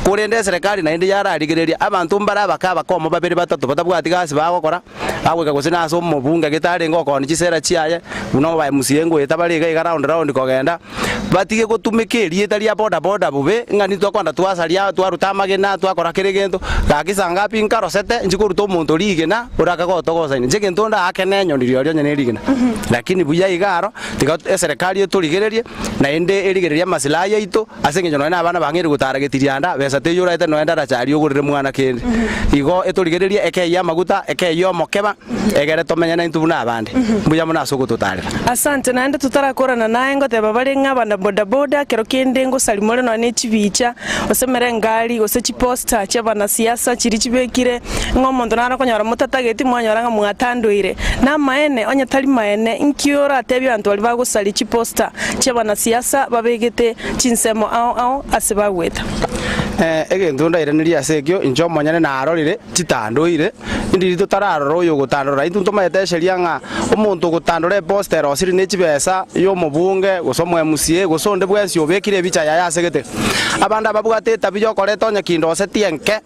Korende eserekari naende yararigereria abanto mbare abake abake omo babere batato batabwati gasi bagokora, bagoika gose nase omobunge gete arenge okooni chisera chiaye, buna oba MCA ngoeta bare iga iga round round kogenda, batige gotumeka erieta ria boda boda bobe, ng'a nintwe twakoenda twasaria, twaruta amagena, twakora kera egento, gaki saa ngapi nkarosete, inche koruta omonto rigena, ore akagotogosaina. Inche egento ndaake nenyoni rirorio onye ne rigena. Lakini buya iga aro, tiga eserekari etorigererie, naende erigererie amasilahi aito, ase eng'encho nonya na abana bang'eire gotara getirianda, besa teiyo oraete nonya ndarache aria ogorere mwana kende. Igo etorigererie ekeyie amaguta, ekeyie omokeba, egere tomenye naintwe buna abande. Mbuya mono ase ogototarera. Asante, naende totarakorana naye ngoteba bare ng'a abana bodaboda kero kende ngosari more nonya ne chibicha, gose merengari, gose chiposter chi'abanasiasa chiria chibekire, ng'a omonto nare okonyora motatageti mwanyora ng'a mwatandoire. Namaene, onye tari maene, inki oratebie abanto baria bagosaria chiposter chi'abanasiasa babegete chinsemo ao ao ase bagweta? Egento ndairanerie ase ekio, inche omonyene narorire chitandoire, ndiri totararora oyogotandora. Intwe ntomaete esheria ng'a omonto ogotandora eposta erosire ne chibesa y'omobunge, gose omo MCA, gose onde bwensi obekire ebicha yaye ase gete. Abande ababwate etabi y'okoreta onye kindosetie enke,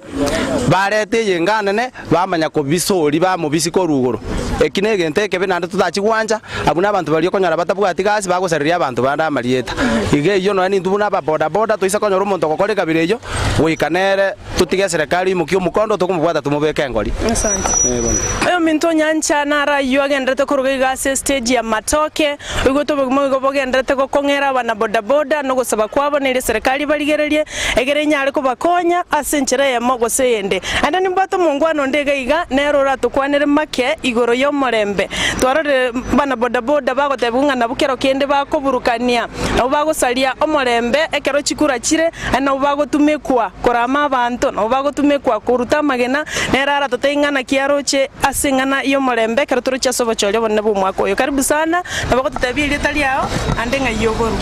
barete eyenga anene, bamanya kobisoria bamobisi korwa igoro. Eki negento ekebe naende totachi gwancha, abwo nabanto baria okonyora batabwati gasi bagosareria abanto bande amarieta. Iga eyio nonya nintwe buna ababodaboda toise konyora omonto ogokora ekabira eyio, goika nere totige eserekari imokie omokondo tokomobwata tomobeke engori. Asante. Eh, bono. Oyominto onyancha naro ayio agenderete koruga iga ase estage ya matoke, oigwete obogima igo bogenderete gokong'era abana bodaboda na ogosaba kwabo neri eserekari ebarigererie egere enyare kobakonya ase enchera eyemo gose eyende. Naende nimbwate omongwana onde iga iga nere oratokwanere make igoro y'omorembe. Twarorire bana bodaboda bagotebigwa ng'a nabwo kero kende bakoburukania, nabwo bagosaria omorembe ekero chikura chire, Naende nabwo bagotumekwa korama abanto, nabwo bagotumekwa koruta amagena, nere aratotebi ng'a naki aroche ase eng'ana y'omorembe ekero toroche ase obochori obonene bw'omwaka oyo. Karibu sana, nabo ogototebia erieta riao, naende ng'ai oborwa.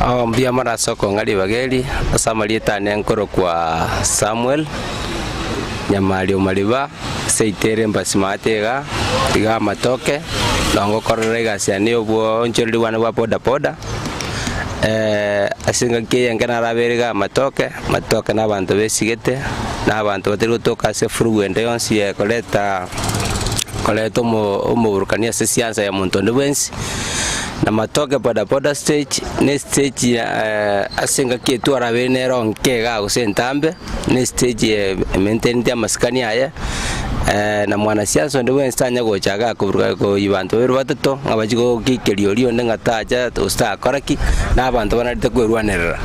Oo, mbuya mono ase okong'a ribaga eri, ase amarieta ane nkorokwa Samuel, Nyamari Omariba, seito ere Embasi maate iga, iga amatoke, nabo ngokorera egasi yane ya obwoonchoreria bwane bwa boda boda. Ase engaki eye enke narabeire iga amatoke, amatoke na abanto besigete, na abanto batari gotoka ase efurugu ende yonsi ekoreta koreta omo omoburukani ase esiasa ya monto onde bwensi, na matoke boda boda stage, na estage ase engaki eye twarabeire nero nke igaa gose entambe, na estage emaintaineti amasikani aye, na mwanasiasa onde bwensi tanya gocha igaa koburuka koyia banto babere batato, ng'a bachie gokekeria oria onde ng'a tacha gose takora ki, na abanto banarete kwerwanerera.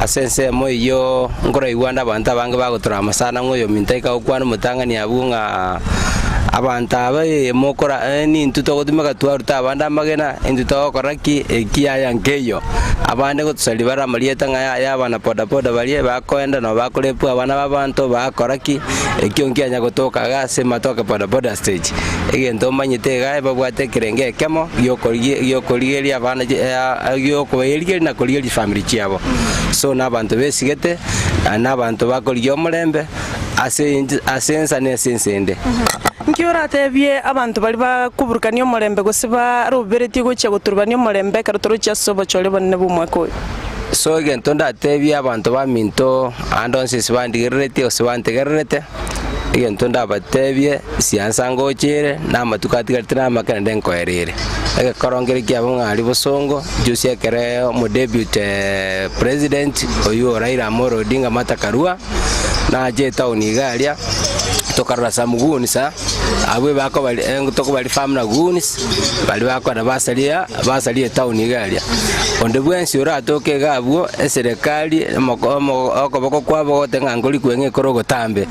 Ase ensemo eyio nkoraigwa ande abanto abange bagotorama sana ng'a oyominto aike agokwana omotang'ani abwo ng'a abanto aba ee mokora nintwe togotumeka twaruta abande amagena, intwe togokora ki, eki yaya nkeiyo. Abande ngotosaria bare amarieta ng'a yaya abana boda boda baria bakoenda nabo bakorepwa abana ba abanto bakora ki, ekio nkianya gotoka iga ase matoke boda boda stage. Egento omanyete iga babwate ekerengo ekemo giokorigia giokorigeria abana giokobaerigeria na korigeria chifamiri chiabo. So na abanto besigete, na abanto bakorigia omorembe ase inche ase ensa na ase ense ende. Nki oratebie abanto baria bakoburukania omorembe gose baroberetie gochia goturubania omorembe ekero torochia ase obochori obonene bw'omwaka oyo? So egento ndatebie abanto baminto ande onsi ase bandigereretie gose bantegererete. Egento ndabatebie, siansa ngocha ere, na amatuko atigarete namake naende nkoera ere. Egekoro nkere kiabo ng'a aria bosongo, juzi ekere omodeputy president oywo o Raila Amolo Odinga Martha Karua, nache etown iga aria, tokarora some goons aa, abwo ebakobari tokobari farm na goons, baria bakorora basaria basaria etown iga aria. Onde bwensi oratoke iga abwo, eserekari omoko omo okoboko kwabo goteba ng'a nkori kweng'a ekore ogotambe,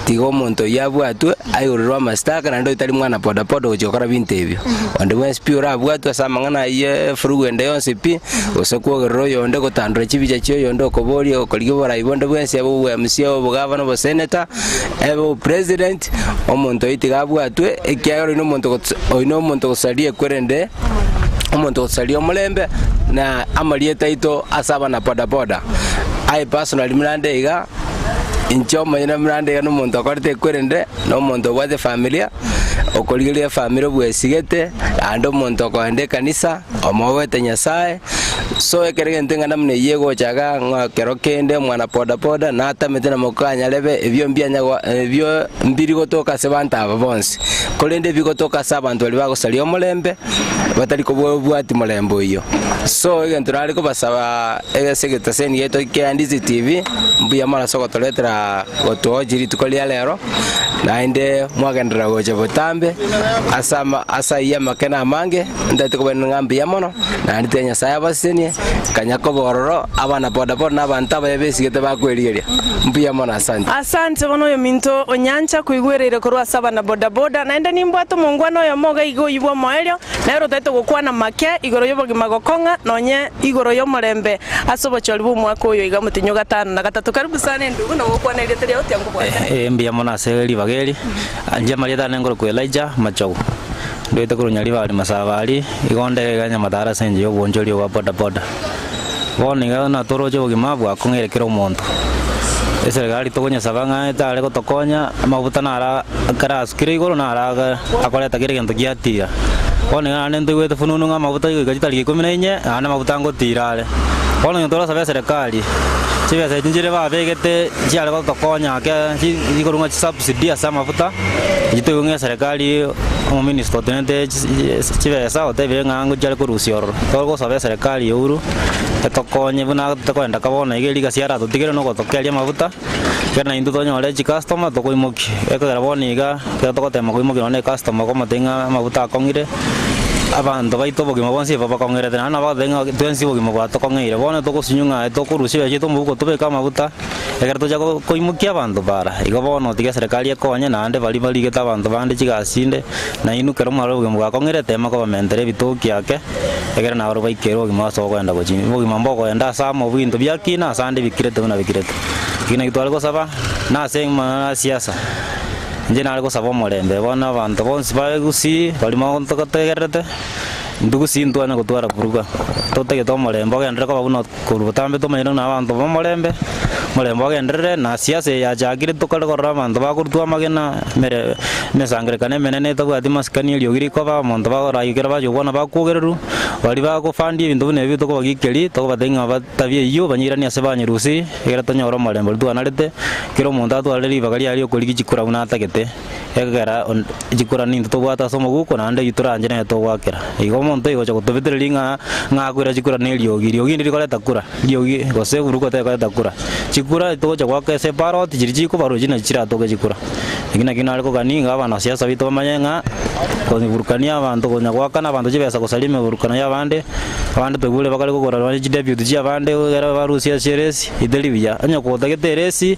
tiga omonto oyio abwatwe, aigorerwe amashtaka naende oyio tari mwana bodaboda ogochia gokora binto ebio. Onde bwensi pi orabwatwe ase amang'ana ayio efurugu ende yonsi pi, gose kwogerera oyonde gotandora chibicha chia oyonde okoboria okorigia oborai bonde bwensi ebe obwa MCA, obogavana, oboseneta, ebe obopresident, omonto oyio tiga abwatwe, ekiagera oyio nomonto gots oyio nomonto gosaria ekwerende, omonto gosaria omorembe, na amarieta aito ase abana bodaboda. Aye personally buna nde iga, inche omonyene buna nde iga nomonto okorete ekwerende, na omonto obwate efamilia, okorigereria efamiri obwesigete, naende omonto okoenda ekanisa, omobete Nyasaye, so ekero egento eng'ana buna eyio egocha igaa ng'a kero kende omwana bodaboda natamete na mokanyarebe, ebio mbianya goa ebio mbiri gotoka ase abanto aba bonsi, korende ebigotoka ase abanto baria bagosaria omorembe, batari kobwati morembe oyio. So egento nare kobasaba ase egetaseni giaito kia Ndizi TV, mbuya mono ase ogotoretera gotoa rituko ria rero, naende mwagenderera gocha botambe ase ama ase ayio amake na amange, ntagete kobairaneria ng'a mbuya mono, naende tiga Nyasaye abasesenie, kanya koba ororo, abana bodaboda na abanto abaya besigete bakwerigeria. Mbuya mono asante. Asante bono oyominto onyancha koigwereire korwa ase abana bodaboda, naende nimbwate omongwana oyomo iga iga oyio bw'omoerio, nere otaete gokwana make igoro y'obogima gokong'a nonye igoro y'omorembe ase obochori bw'omwaka oyo iga motenyo gatano na gatato. Karibu sana endugu na gokwana erieta riao tiangobwate. Ee, mbuya mono ase ribaga eri. Inche amarieta ane nkorokwa Elijah Machogu. Ndoete korwa Nyaribari Masabari, igo nde iga Nyamataro ase enchera y'obonchori obwa bodaboda. Bono iga natoroche obogima bwakong'eire kera omonto. Eserekari tokonyesaba ng'a etare gotokonya, amafuta naro ekero asukire igoro naro aga akoreta kera egento giatira. Bono iga naende ntoigwete fununu ng'a amafuta igoika chitariki ikomi na inye, naende amafuta ngotira are. Bono onye torasaba eserekari, chibesa echi nchire babegete chiare gotokonya ake chi chikorwa ng'a chisubsidy ase amafuta, echi toigwe ng'a eserekari omominister otenenete chibesa otebire ng'a ngochia are korusia ororo. Togosaba eserekari ya Uhuru etokonye buna tokoenda ka bono iga erigasi aratotigere na ogotokeria amafuta, ekero naintwe tonyore chicustomer tokoimokia. Ekogera bono iga ekero togotema koimokia nonye na ecustomer okomotebia ng'a amafuta akong'ire, abanto baito obogima bonsi igo bakong'erete naende nabo bagoteba ng'a twensi obogima bwatokong'eire. Bono togosinywa ng'a tokorusia chibesa chiaito omobuko tobeke amafuta. Ekero tocha koimokia abanto bara, igo bono tiga eserekari ekonye, naende baria barigete abanto bande chigasi chinde, nainwe ekero mwarora obogima bwakong'ire, tema kobamentera ebitoki ake, ekero nabarabwo baikere obogima ase okoenda gochia. Obogima mbokoenda ase amo ebinto biakina ase ande bikirete buna bikirete. Ekio nakio tware gosaba, na ase amang'ana a siasa, inche nare gosaba omorembe, bono abanto bonsi ba Gusii baria mototegererete, intwe Gusii ntwanye gotwara vuruga, totagete omorembe ogenderere koba buna. Korwa botambe tomanyire ng'a abanto b'omorembe, omorembe ogenderere, na siasa eye yachakire tokare korora abanto bakorutwa amagena, emere emesangererekano emenene etabwati masikani eriogi rikoba, omonto bagoragia ekero bachia gokwana bakwogererwa, baria bagofandia ebinto buna ebi tokobagikeria, tokobatebia ng'a batabia eyio banyeiranie ase banyerusia, ekero tonyore omorembe oria twanarete, kera omonto atware ribaga riaye riokorigia chikura buna atagete. Ekero chikura nintwe tobwate ase omoguko, naende eyio toranche nere togoakera. Igo omonto oyo ogocha gotobetereria ng'a ng'a akwera chikura na eriogi, eriogi ndiri koreta kura, eriogi gose eburuko tekoreta kura. Chikura togocha goaka ase eparoti chiria chikobarwa echio nachio chiratoke chikura. Eki nakio nare kogania ng'a abanasiasa baito bamanye ng'a koburukania abanto konya goakana abanto chibesa gosaria emeburukano ya abande, abande toigure bakare kogora nonye chideputy chia abande ekero barusia ase eresi, etari buya. Onye kotagete eresi.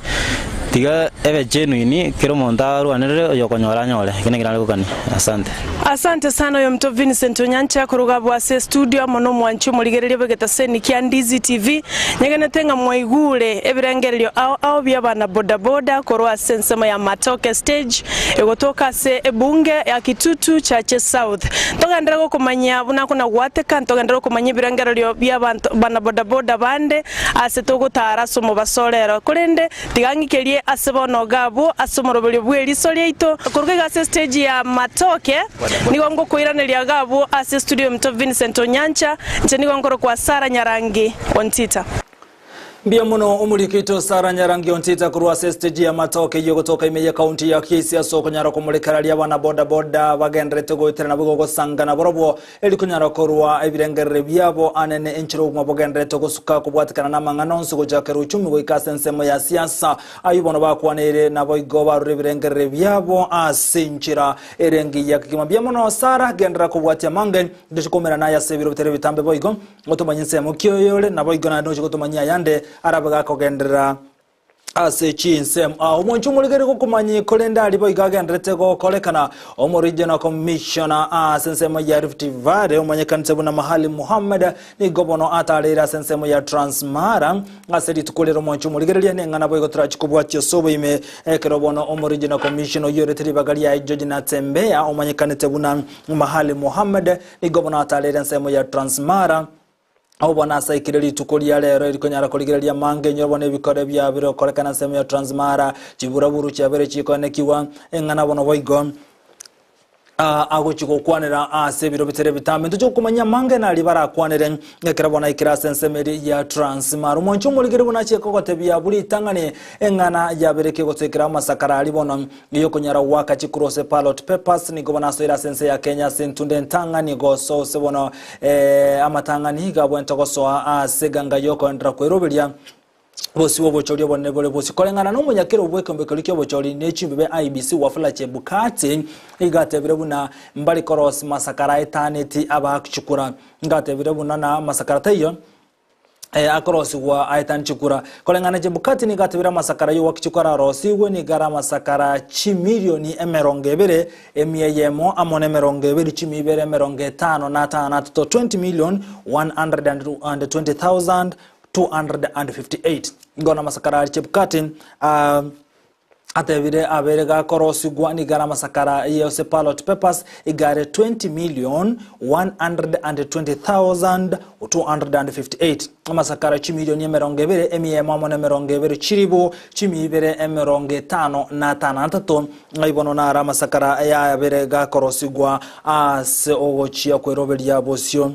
Tiga ebe genuine, kera omonto arwanerere oyokonyora anyore. Eki nakio nare gokania. Asante. Asante sana oyominto Vincent Onyancha koruga abwo ase estudio amo nomwanchi omorigereria bw'egetaseni kia Ndizi TV. Nyegenete ng'a mwaigure ebirengererio ao ao bi'abana bodaboda korwa ase ensemo ya Matoke stage egotoka ase ebunge ya Kitutu Chache South. Ntogenderere gokomanyia buna kona gwateka, ntogenderere gokomanyia ebirengererio bi'abanto bana bodaboda bande Aase togotaara ase omobaso orero, korende tiga ng'ikerie ase bono iga abwo ase omoroberio bw'eriso riaito. Koruga iga ase estage ya Matoke, nigo ngokoiraneria iga abwo ase estudio y'ominto Vincent Onyancha, inche nigo nkorokwa Sarah Nyarangi Ontita. Mbuya mono omoriki oito Sarah Nyarangi Ontita korwa ase estage ya Matoke eyio egotoka ime ye county ya Kisii ase okonyara komorekereria abana boda boda bagenderete goeterana boigo gosangana borobwo eri konyara korwa ebirengereri biabo anene enchera obogima bogenderete gosuka kobwatekana namang'ana onsi gochakera uchumi goika ase ensemo ya siasa. Ayio bono bakwaneire naboigo barure ebirengereri biabo ase enchera ere engiya kegima. Mbuya mono Sarah genderera kobwatia amange ntoche koumerana naye ase ebiro bitari ebitambe boigo. Ngotomanye ensemo ki oyore, naboigo naende noche gotomanyia ayande arabe gakogenderera ase chinsemo. Ah, omonche omorigeri gokomanyia korende aria boigo agenderete gokorekana omoregional commissioner ase ensemo ya Rift Valley omanyekanete buna Mahali Mohammed nigo bono atareire ase ensemo ya Transmara ase rituko rero omonche omorigereria neng'ana boigo torachi kobwatia ase oboime ekero bono omoregional commissioner oyorete ribaga riaye George Natembeya omanyekanete buna Mahali Mohammed Nigo bono atarire ensemo ya Transmara, Agwo bono asaikire rituko ria rero erikonyara korigereria amange enyoro bono ebikore biabire gokorekana ensemo ya Transmara, chiburaburu chiabere chikoenekigwa, eng'ana bono boigo agochia gokwanera ase ebiro bitere ebitambe. Ntoche gokomanyia amange naria barakwanere ekero bono aikire ase ensemo eria ya Transmara. Omwanchi omorigeri buna achie kogotebia abwo ritang'ani eng'ana yabere kegotoikera amasakara aria bono Ey'okonyara goaka chikura ase ballot papers nigo bono asoire ase ense ya Kenya ase entunda entang'ani gosoa ase bono amatang'ani iga abwenerete gosoa ase eganga y'okoenderera kweroberia bosio bw'obochori obonene bore bosio. Koreng'ana na omonyakero bw'ekeombe keria ki'obochori ne chimbibe IEBC Wafula Chebukati iga atebire buna mbari korosia masakara aetaneti abaaki chikura. Iga atebire buna na masakara taiyo akorosigwa aetanie chikura. Koreng'ana Chebukati nigo atebire amasakara y'ogwaki chikura arosigwe nigo are amasakara chimilioni emerongo ebere, emia eyemo amo na emerongo ebere chimia ibere emerongo etano na atano na atato, 20,120,258. Nigo namasakara aria Chebukati ah, Atebire abere gakorosigwa nigo are amasakara yose ballot papers iga are 20,120,258 amasakara chimilioni emerongo ebere emiemo amo na emerongo ebere chiribu chimia ibere emerongo etano na atano na atato Ng'ai bono naro amasakara yabere gakorosigwa ase ogochia kweroberia bosio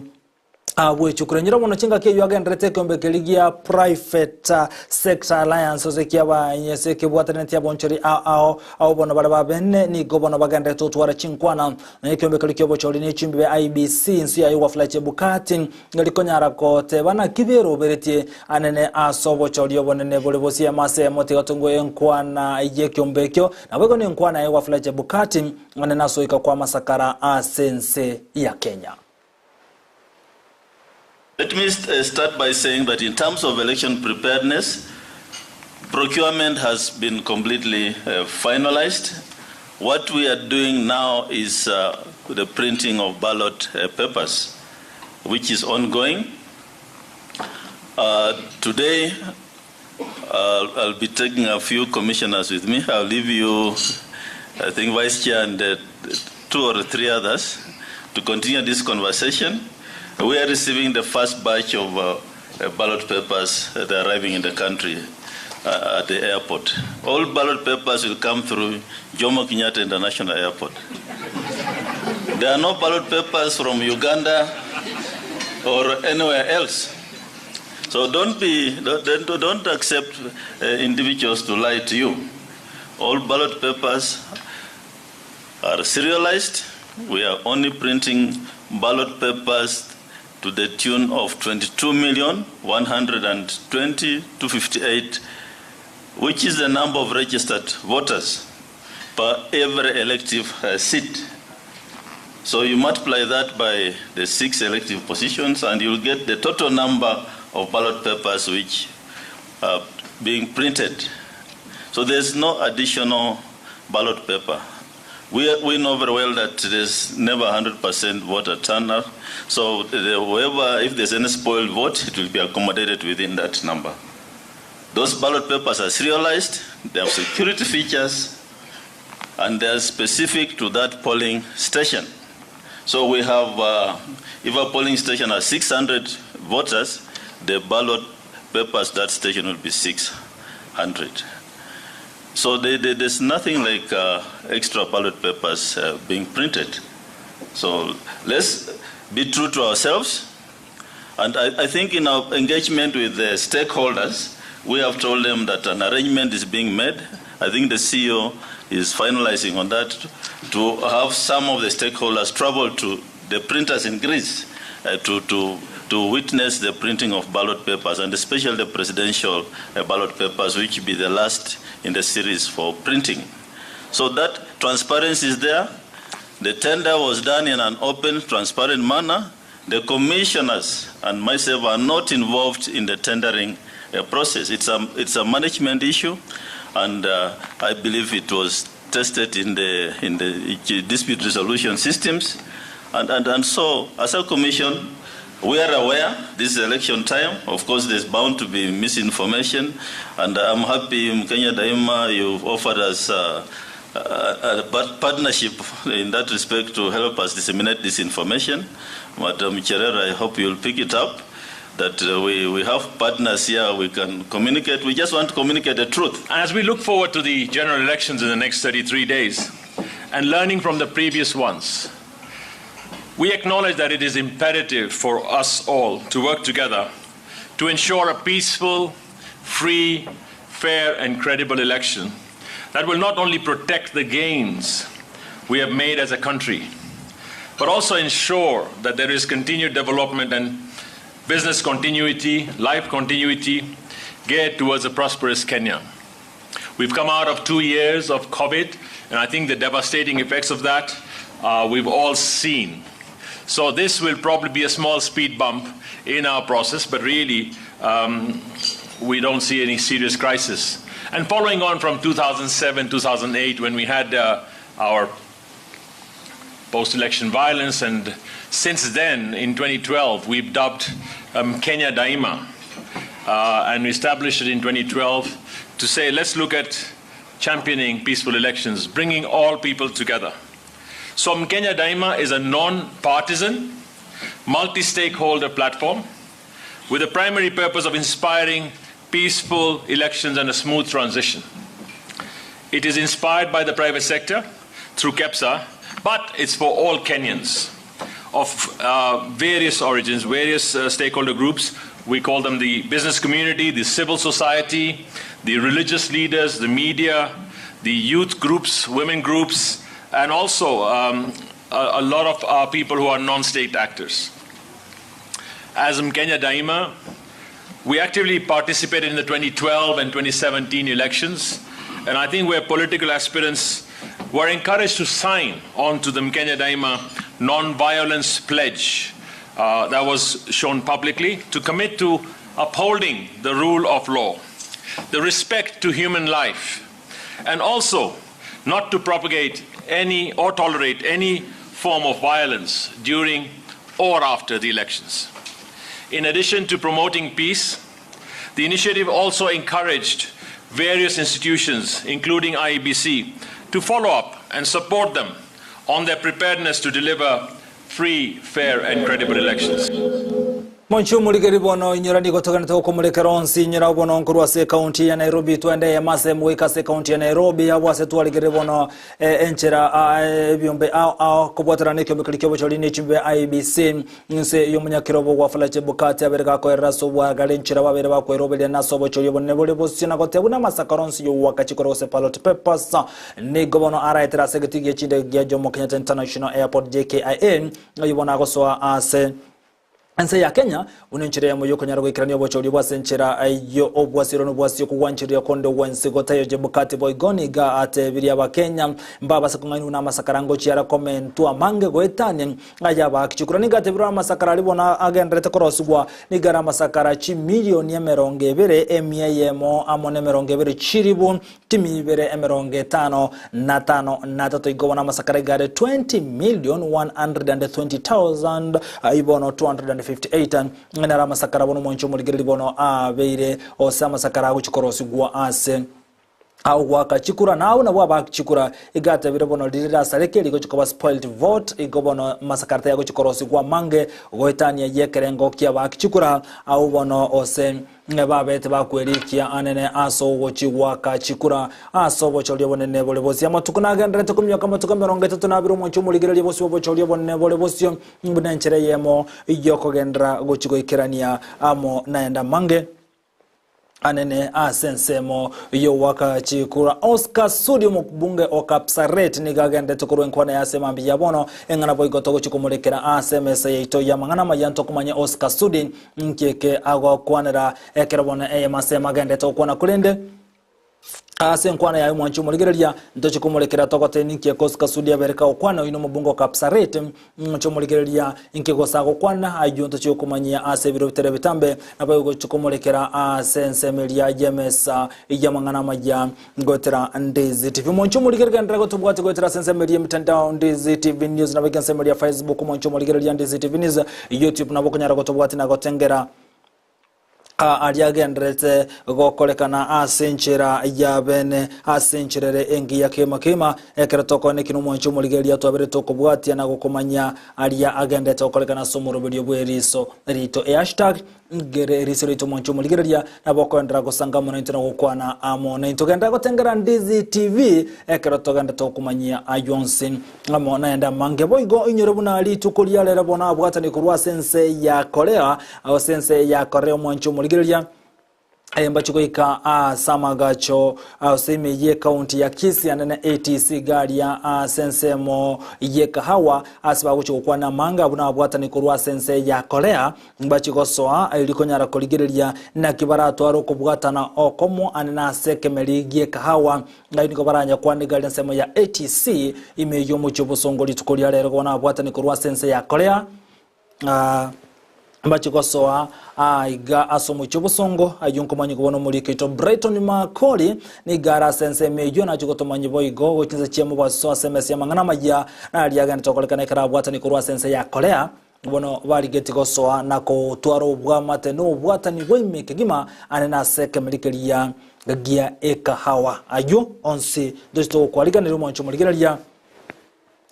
Bwechukure nyira bono chingaki eyio agenderete ekeombe keria gia Private Sector Alliance ase ekiabanyese kebwatanetie abonchori ao ao ao bono bare babene nigo bono bagenderete gotwara chinkwana na ekeombe keria kiobochori ne chimbibe IEBC inse yaye Wafula Chebukati rikonyara goteba naki beroberetie anene ase obochori obonene bore bosiemo ase eyemo tiga tongwe enkwana yekeombe ekio naboigo nenkwana yaye Wafula Chebukati anene ase oika kwa amasakara ase ense ya Kenya. Let me start by saying that in terms of election preparedness, procurement has been completely uh, finalized. What we are doing now is uh, the printing of ballot uh, papers, which is ongoing. Uh, today, uh, I'll be taking a few commissioners with me. I'll leave you, I think, Vice Chair and uh, two or three others to continue this conversation. We are receiving the first batch of uh, ballot papers that are arriving in the country uh, at the airport. All ballot papers will come through Jomo Kenyatta International Airport. There are no ballot papers from Uganda or anywhere else. So don't be, don't, don't accept uh, individuals to lie to you. All ballot papers are serialized. We are only printing ballot papers to the tune of 22,120 to 58, which is the number of registered voters per every elective uh, seat. So you multiply that by the six elective positions and you'll get the total number of ballot papers which are being printed. So there's no additional ballot paper. We, we know very well that there's never 100% voter turnout. So the, whoever, if there's any spoiled vote, it will be accommodated within that number. Those ballot papers are serialized, they have security features, and they are specific to that polling station. So we have, uh, if a polling station has 600 voters, the ballot papers that station will be 600. So they, they, there's nothing like uh, extra ballot papers uh, being printed. So let's be true to ourselves. And I, I think in our engagement with the stakeholders, We have told them that an arrangement is being made. I think the CEO is finalizing on that to have some of the stakeholders travel to the printers in Greece uh, to, to, to witness the printing of ballot papers and especially the presidential uh, ballot papers, which will be the last in the series for printing. So that transparency is there. The tender was done in an open, transparent manner. The commissioners and myself are not involved in the tendering uh, process. It's a, it's a management issue, and uh, I believe it was tested in the, in the dispute resolution systems. And, and, and so, as a commission, we are aware this is election time. Of course, there's bound to be misinformation. And I'm happy, Kenya Daima, you've offered us uh, a, a partnership in that respect to help us disseminate this information. Madam Cherera, I hope you'll pick it up that uh, we, we have partners here, we can communicate. We just want to communicate the truth. And as we look forward to the general elections in the next 33 days and learning from the previous ones, we acknowledge that it is imperative for us all to work together to ensure a peaceful, free, fair, and credible election that will not only protect the gains we have made as a country, but also ensure that there is continued development and business continuity, life continuity, geared towards a prosperous Kenya. We've come out of two years of COVID, and I think the devastating effects of that uh, we've all seen. So this will probably be a small speed bump in our process, but really um, we don't see any serious crisis. And following on from 2007, 2008, when we had uh, our post-election violence, and since then, in 2012, we've dubbed um, Kenya Daima, uh, and we established it in 2012 to say, let's look at championing peaceful elections, bringing all people together. So Kenya Daima is a non-partisan, multi-stakeholder platform with the primary purpose of inspiring peaceful elections and a smooth transition. It is inspired by the private sector through KEPSA, but it's for all Kenyans of uh, various origins, various uh, stakeholder groups. We call them the business community, the civil society, the religious leaders, the media, the youth groups, women groups, and also um, a, a, lot of uh, people who are non-state actors. As Mkenya Daima, we actively participated in the 2012 and 2017 elections, and I think we're political aspirants were encouraged to sign on to the Mkenya Daima non-violence pledge uh, that was shown publicly to commit to upholding the rule of law, the respect to human life, and also not to propagate any or tolerate any form of violence during or after the elections. In addition to promoting peace, the initiative also encouraged various institutions, including IEBC, to follow up and support them on their preparedness to deliver free, fair, and credible elections. Monchu muligeri bono inyora nigo toganete gokomorekera onsi inyora bono nkorwa ase ekaunti ya Nairobi twende mase mwika ase ekaunti ya Nairobi abo ase twarigere bono eh, enchera ebyombe ao ao kobwatana n'ekyombekeri ky'obochori n'echimbe IEBC nse y'omunyakirobo gwa Fula Chebukati abere gakoerera ase obwagare enchera babere bakweroberia nase obochori obonene bore bosio na gotebwa na amasakara onsi y'owakachikora gose ballot papers nigo bono araetera ase egeti gia chinde gia Jomo Kenyatta International Airport JKIA oyo bono agosoa ase ense ya Kenya unenchera yamo yokonyara goikerania obochori bwase enchera eyo obwasiro n'obwasio kogwancheria konde wensi gotayo Chebukati boigoni ga atebiria abakenya mbabase kong'ainwa na amasakara ngochiara komentwa mange goetania aya bakichukura niga atebirwa amasakara aribona agenderete korosigwa nigara amasakara chimilioni emerongo ebere emia eyemo amo na emerongo ebere chiribu timi ibere emerongo etano na tano na tatu igo bona amasakara igare 20 million 120,000 ibono 258 nara amasakara bono mwancho muligereri bono abeire ose amasakara agochikorosigwa ase au chikura nao nabo abachikura igatabire bono rirasareke rigochikoba spoiled vote igo bono masakarata yagochikorosigwa mange goetania yekerengo kia bakichikura au bono ose babete bakwerikia anene ase ogochi gwaka chikura ase obochoria bonene bore bosio amatuko nagenderete komioka amatuko emerongo etato na abere omonche omorigereria bosio obochoria bonene bore bosio buna enchera eyemo yokogendera gochi goikerania amo naenda mange. Anene ase ensemo y'ogoaka chikura. Oscar Sudi omobunge o Kapsaret nigo agenderete korwa enkwana ya ase mambia ya bono eng'ana boigo togochia komorekera ase emesa yaito y'amang'ana amaya ntokomanya Oscar Sudi nki eke agokwanera ekero bono eyemo ase emo agenderete gokwana korende Ase enkwana yaye omwanchi omorigereria, ntoche komorekera togote ninki ekosi Kasudi abere kagokwana oyio nomobunge o Kapsaret. Mwanche omorigereria, inki gose agokwana ayio ntoche gokomanyia ase ebiro bitere bitambe, naboigo gochi komorekera ase ensemo eria y'emesa y'amang'ana amaya goetera Ndizi TV. Mwanche omorigereria genderera gotobwatia goetera ase ensemo eria y'emitandao Ndizi TV News naboigo ensemo eria ya Facebook mwanche omorigereria Ndizi TV News, YouTube nabo okonyara gotobwatia na gotengera aria agendererete gokorekana ase enchera ya bene, ase enchera ere engiya kegima kegima, ekero tokoeneki nomwanchi omorigereria twabere tokobwatia na gokomanyia aria agendererete gokorekana ase omoroberio bw'eriso rito. E hashtag ngere eriso rito omwanchi omorigereria, nabo okoenderera gosanga amo naintwe na gokwana amo naintwe. Genderera gotengera Ndizi TV ekero togenderete gokomanyia ayio onsi amo naende amange. Boigo inyore buna rituko ria rero bono abwatani korwa ase ense ya Korea, Ase ense ya Korea omwanchi omorigereria mbache goika ase amagacho ase ime y'ekaunti ya Kisii ande na ATC garia ase ensemo y'ekahawa ase bagochia gokwana amanga abwo nabwatani korwa ase ense ya Korea mbache gosoa erio konyara korigereria naki baratware okobwatana okomo ande na ase ekemeri gi'ekahawa Ngai nigo baranyakwane gari ensemo ya ATC ime y'omochie obosongo rituko ria rero bono abwatani korwa ase ense ya Korea Mbachie gosoa aiga ase omochie obosongo ayio nkomanyigwa bono omoriki oito Brighton Makori nigo are ase ensemo eyio nachie gotomanyia boigo gochia chinsa chia mobaso ase emesa y'amang'ana amaya naria agenderete gokorekana ekero abwatani korwa ase ense ya Korea bono barigetie gosoa na gotwara obwamate na obwatani bwa ime kegima ande nase ekemeri keria gia ekahawa ayio onsi ntoche togokwariganeria omwancho omorigereria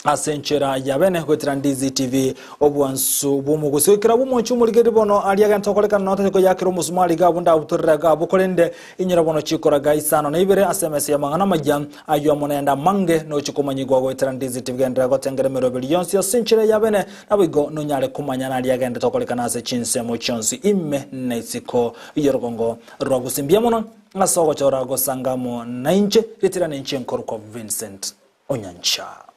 Ase enchera ya bene goetera Ndizi TV obwansu bw'omogusi goikera bw'omonchi omorigeri bono aria agento okorekana notari koyakera omosumari iga abwo ndabutorere iga abwo korende inyora bono chikoraga isano na ibere ase emesa y'amang'ana amaya ayio amo naende amange nochi komanyigwa goetera Ndizi TV genderera gotengera emeroberi yonsi ase enchera ya bene naboigo nonyare komanya naria agendete okorekana ase chinsemo chionsi ime na isiko y'orogongo rwa Gusii mbuya mono ase ogochora gosanga amo nainche ritira ninche nkorokwa Vincent Onyancha.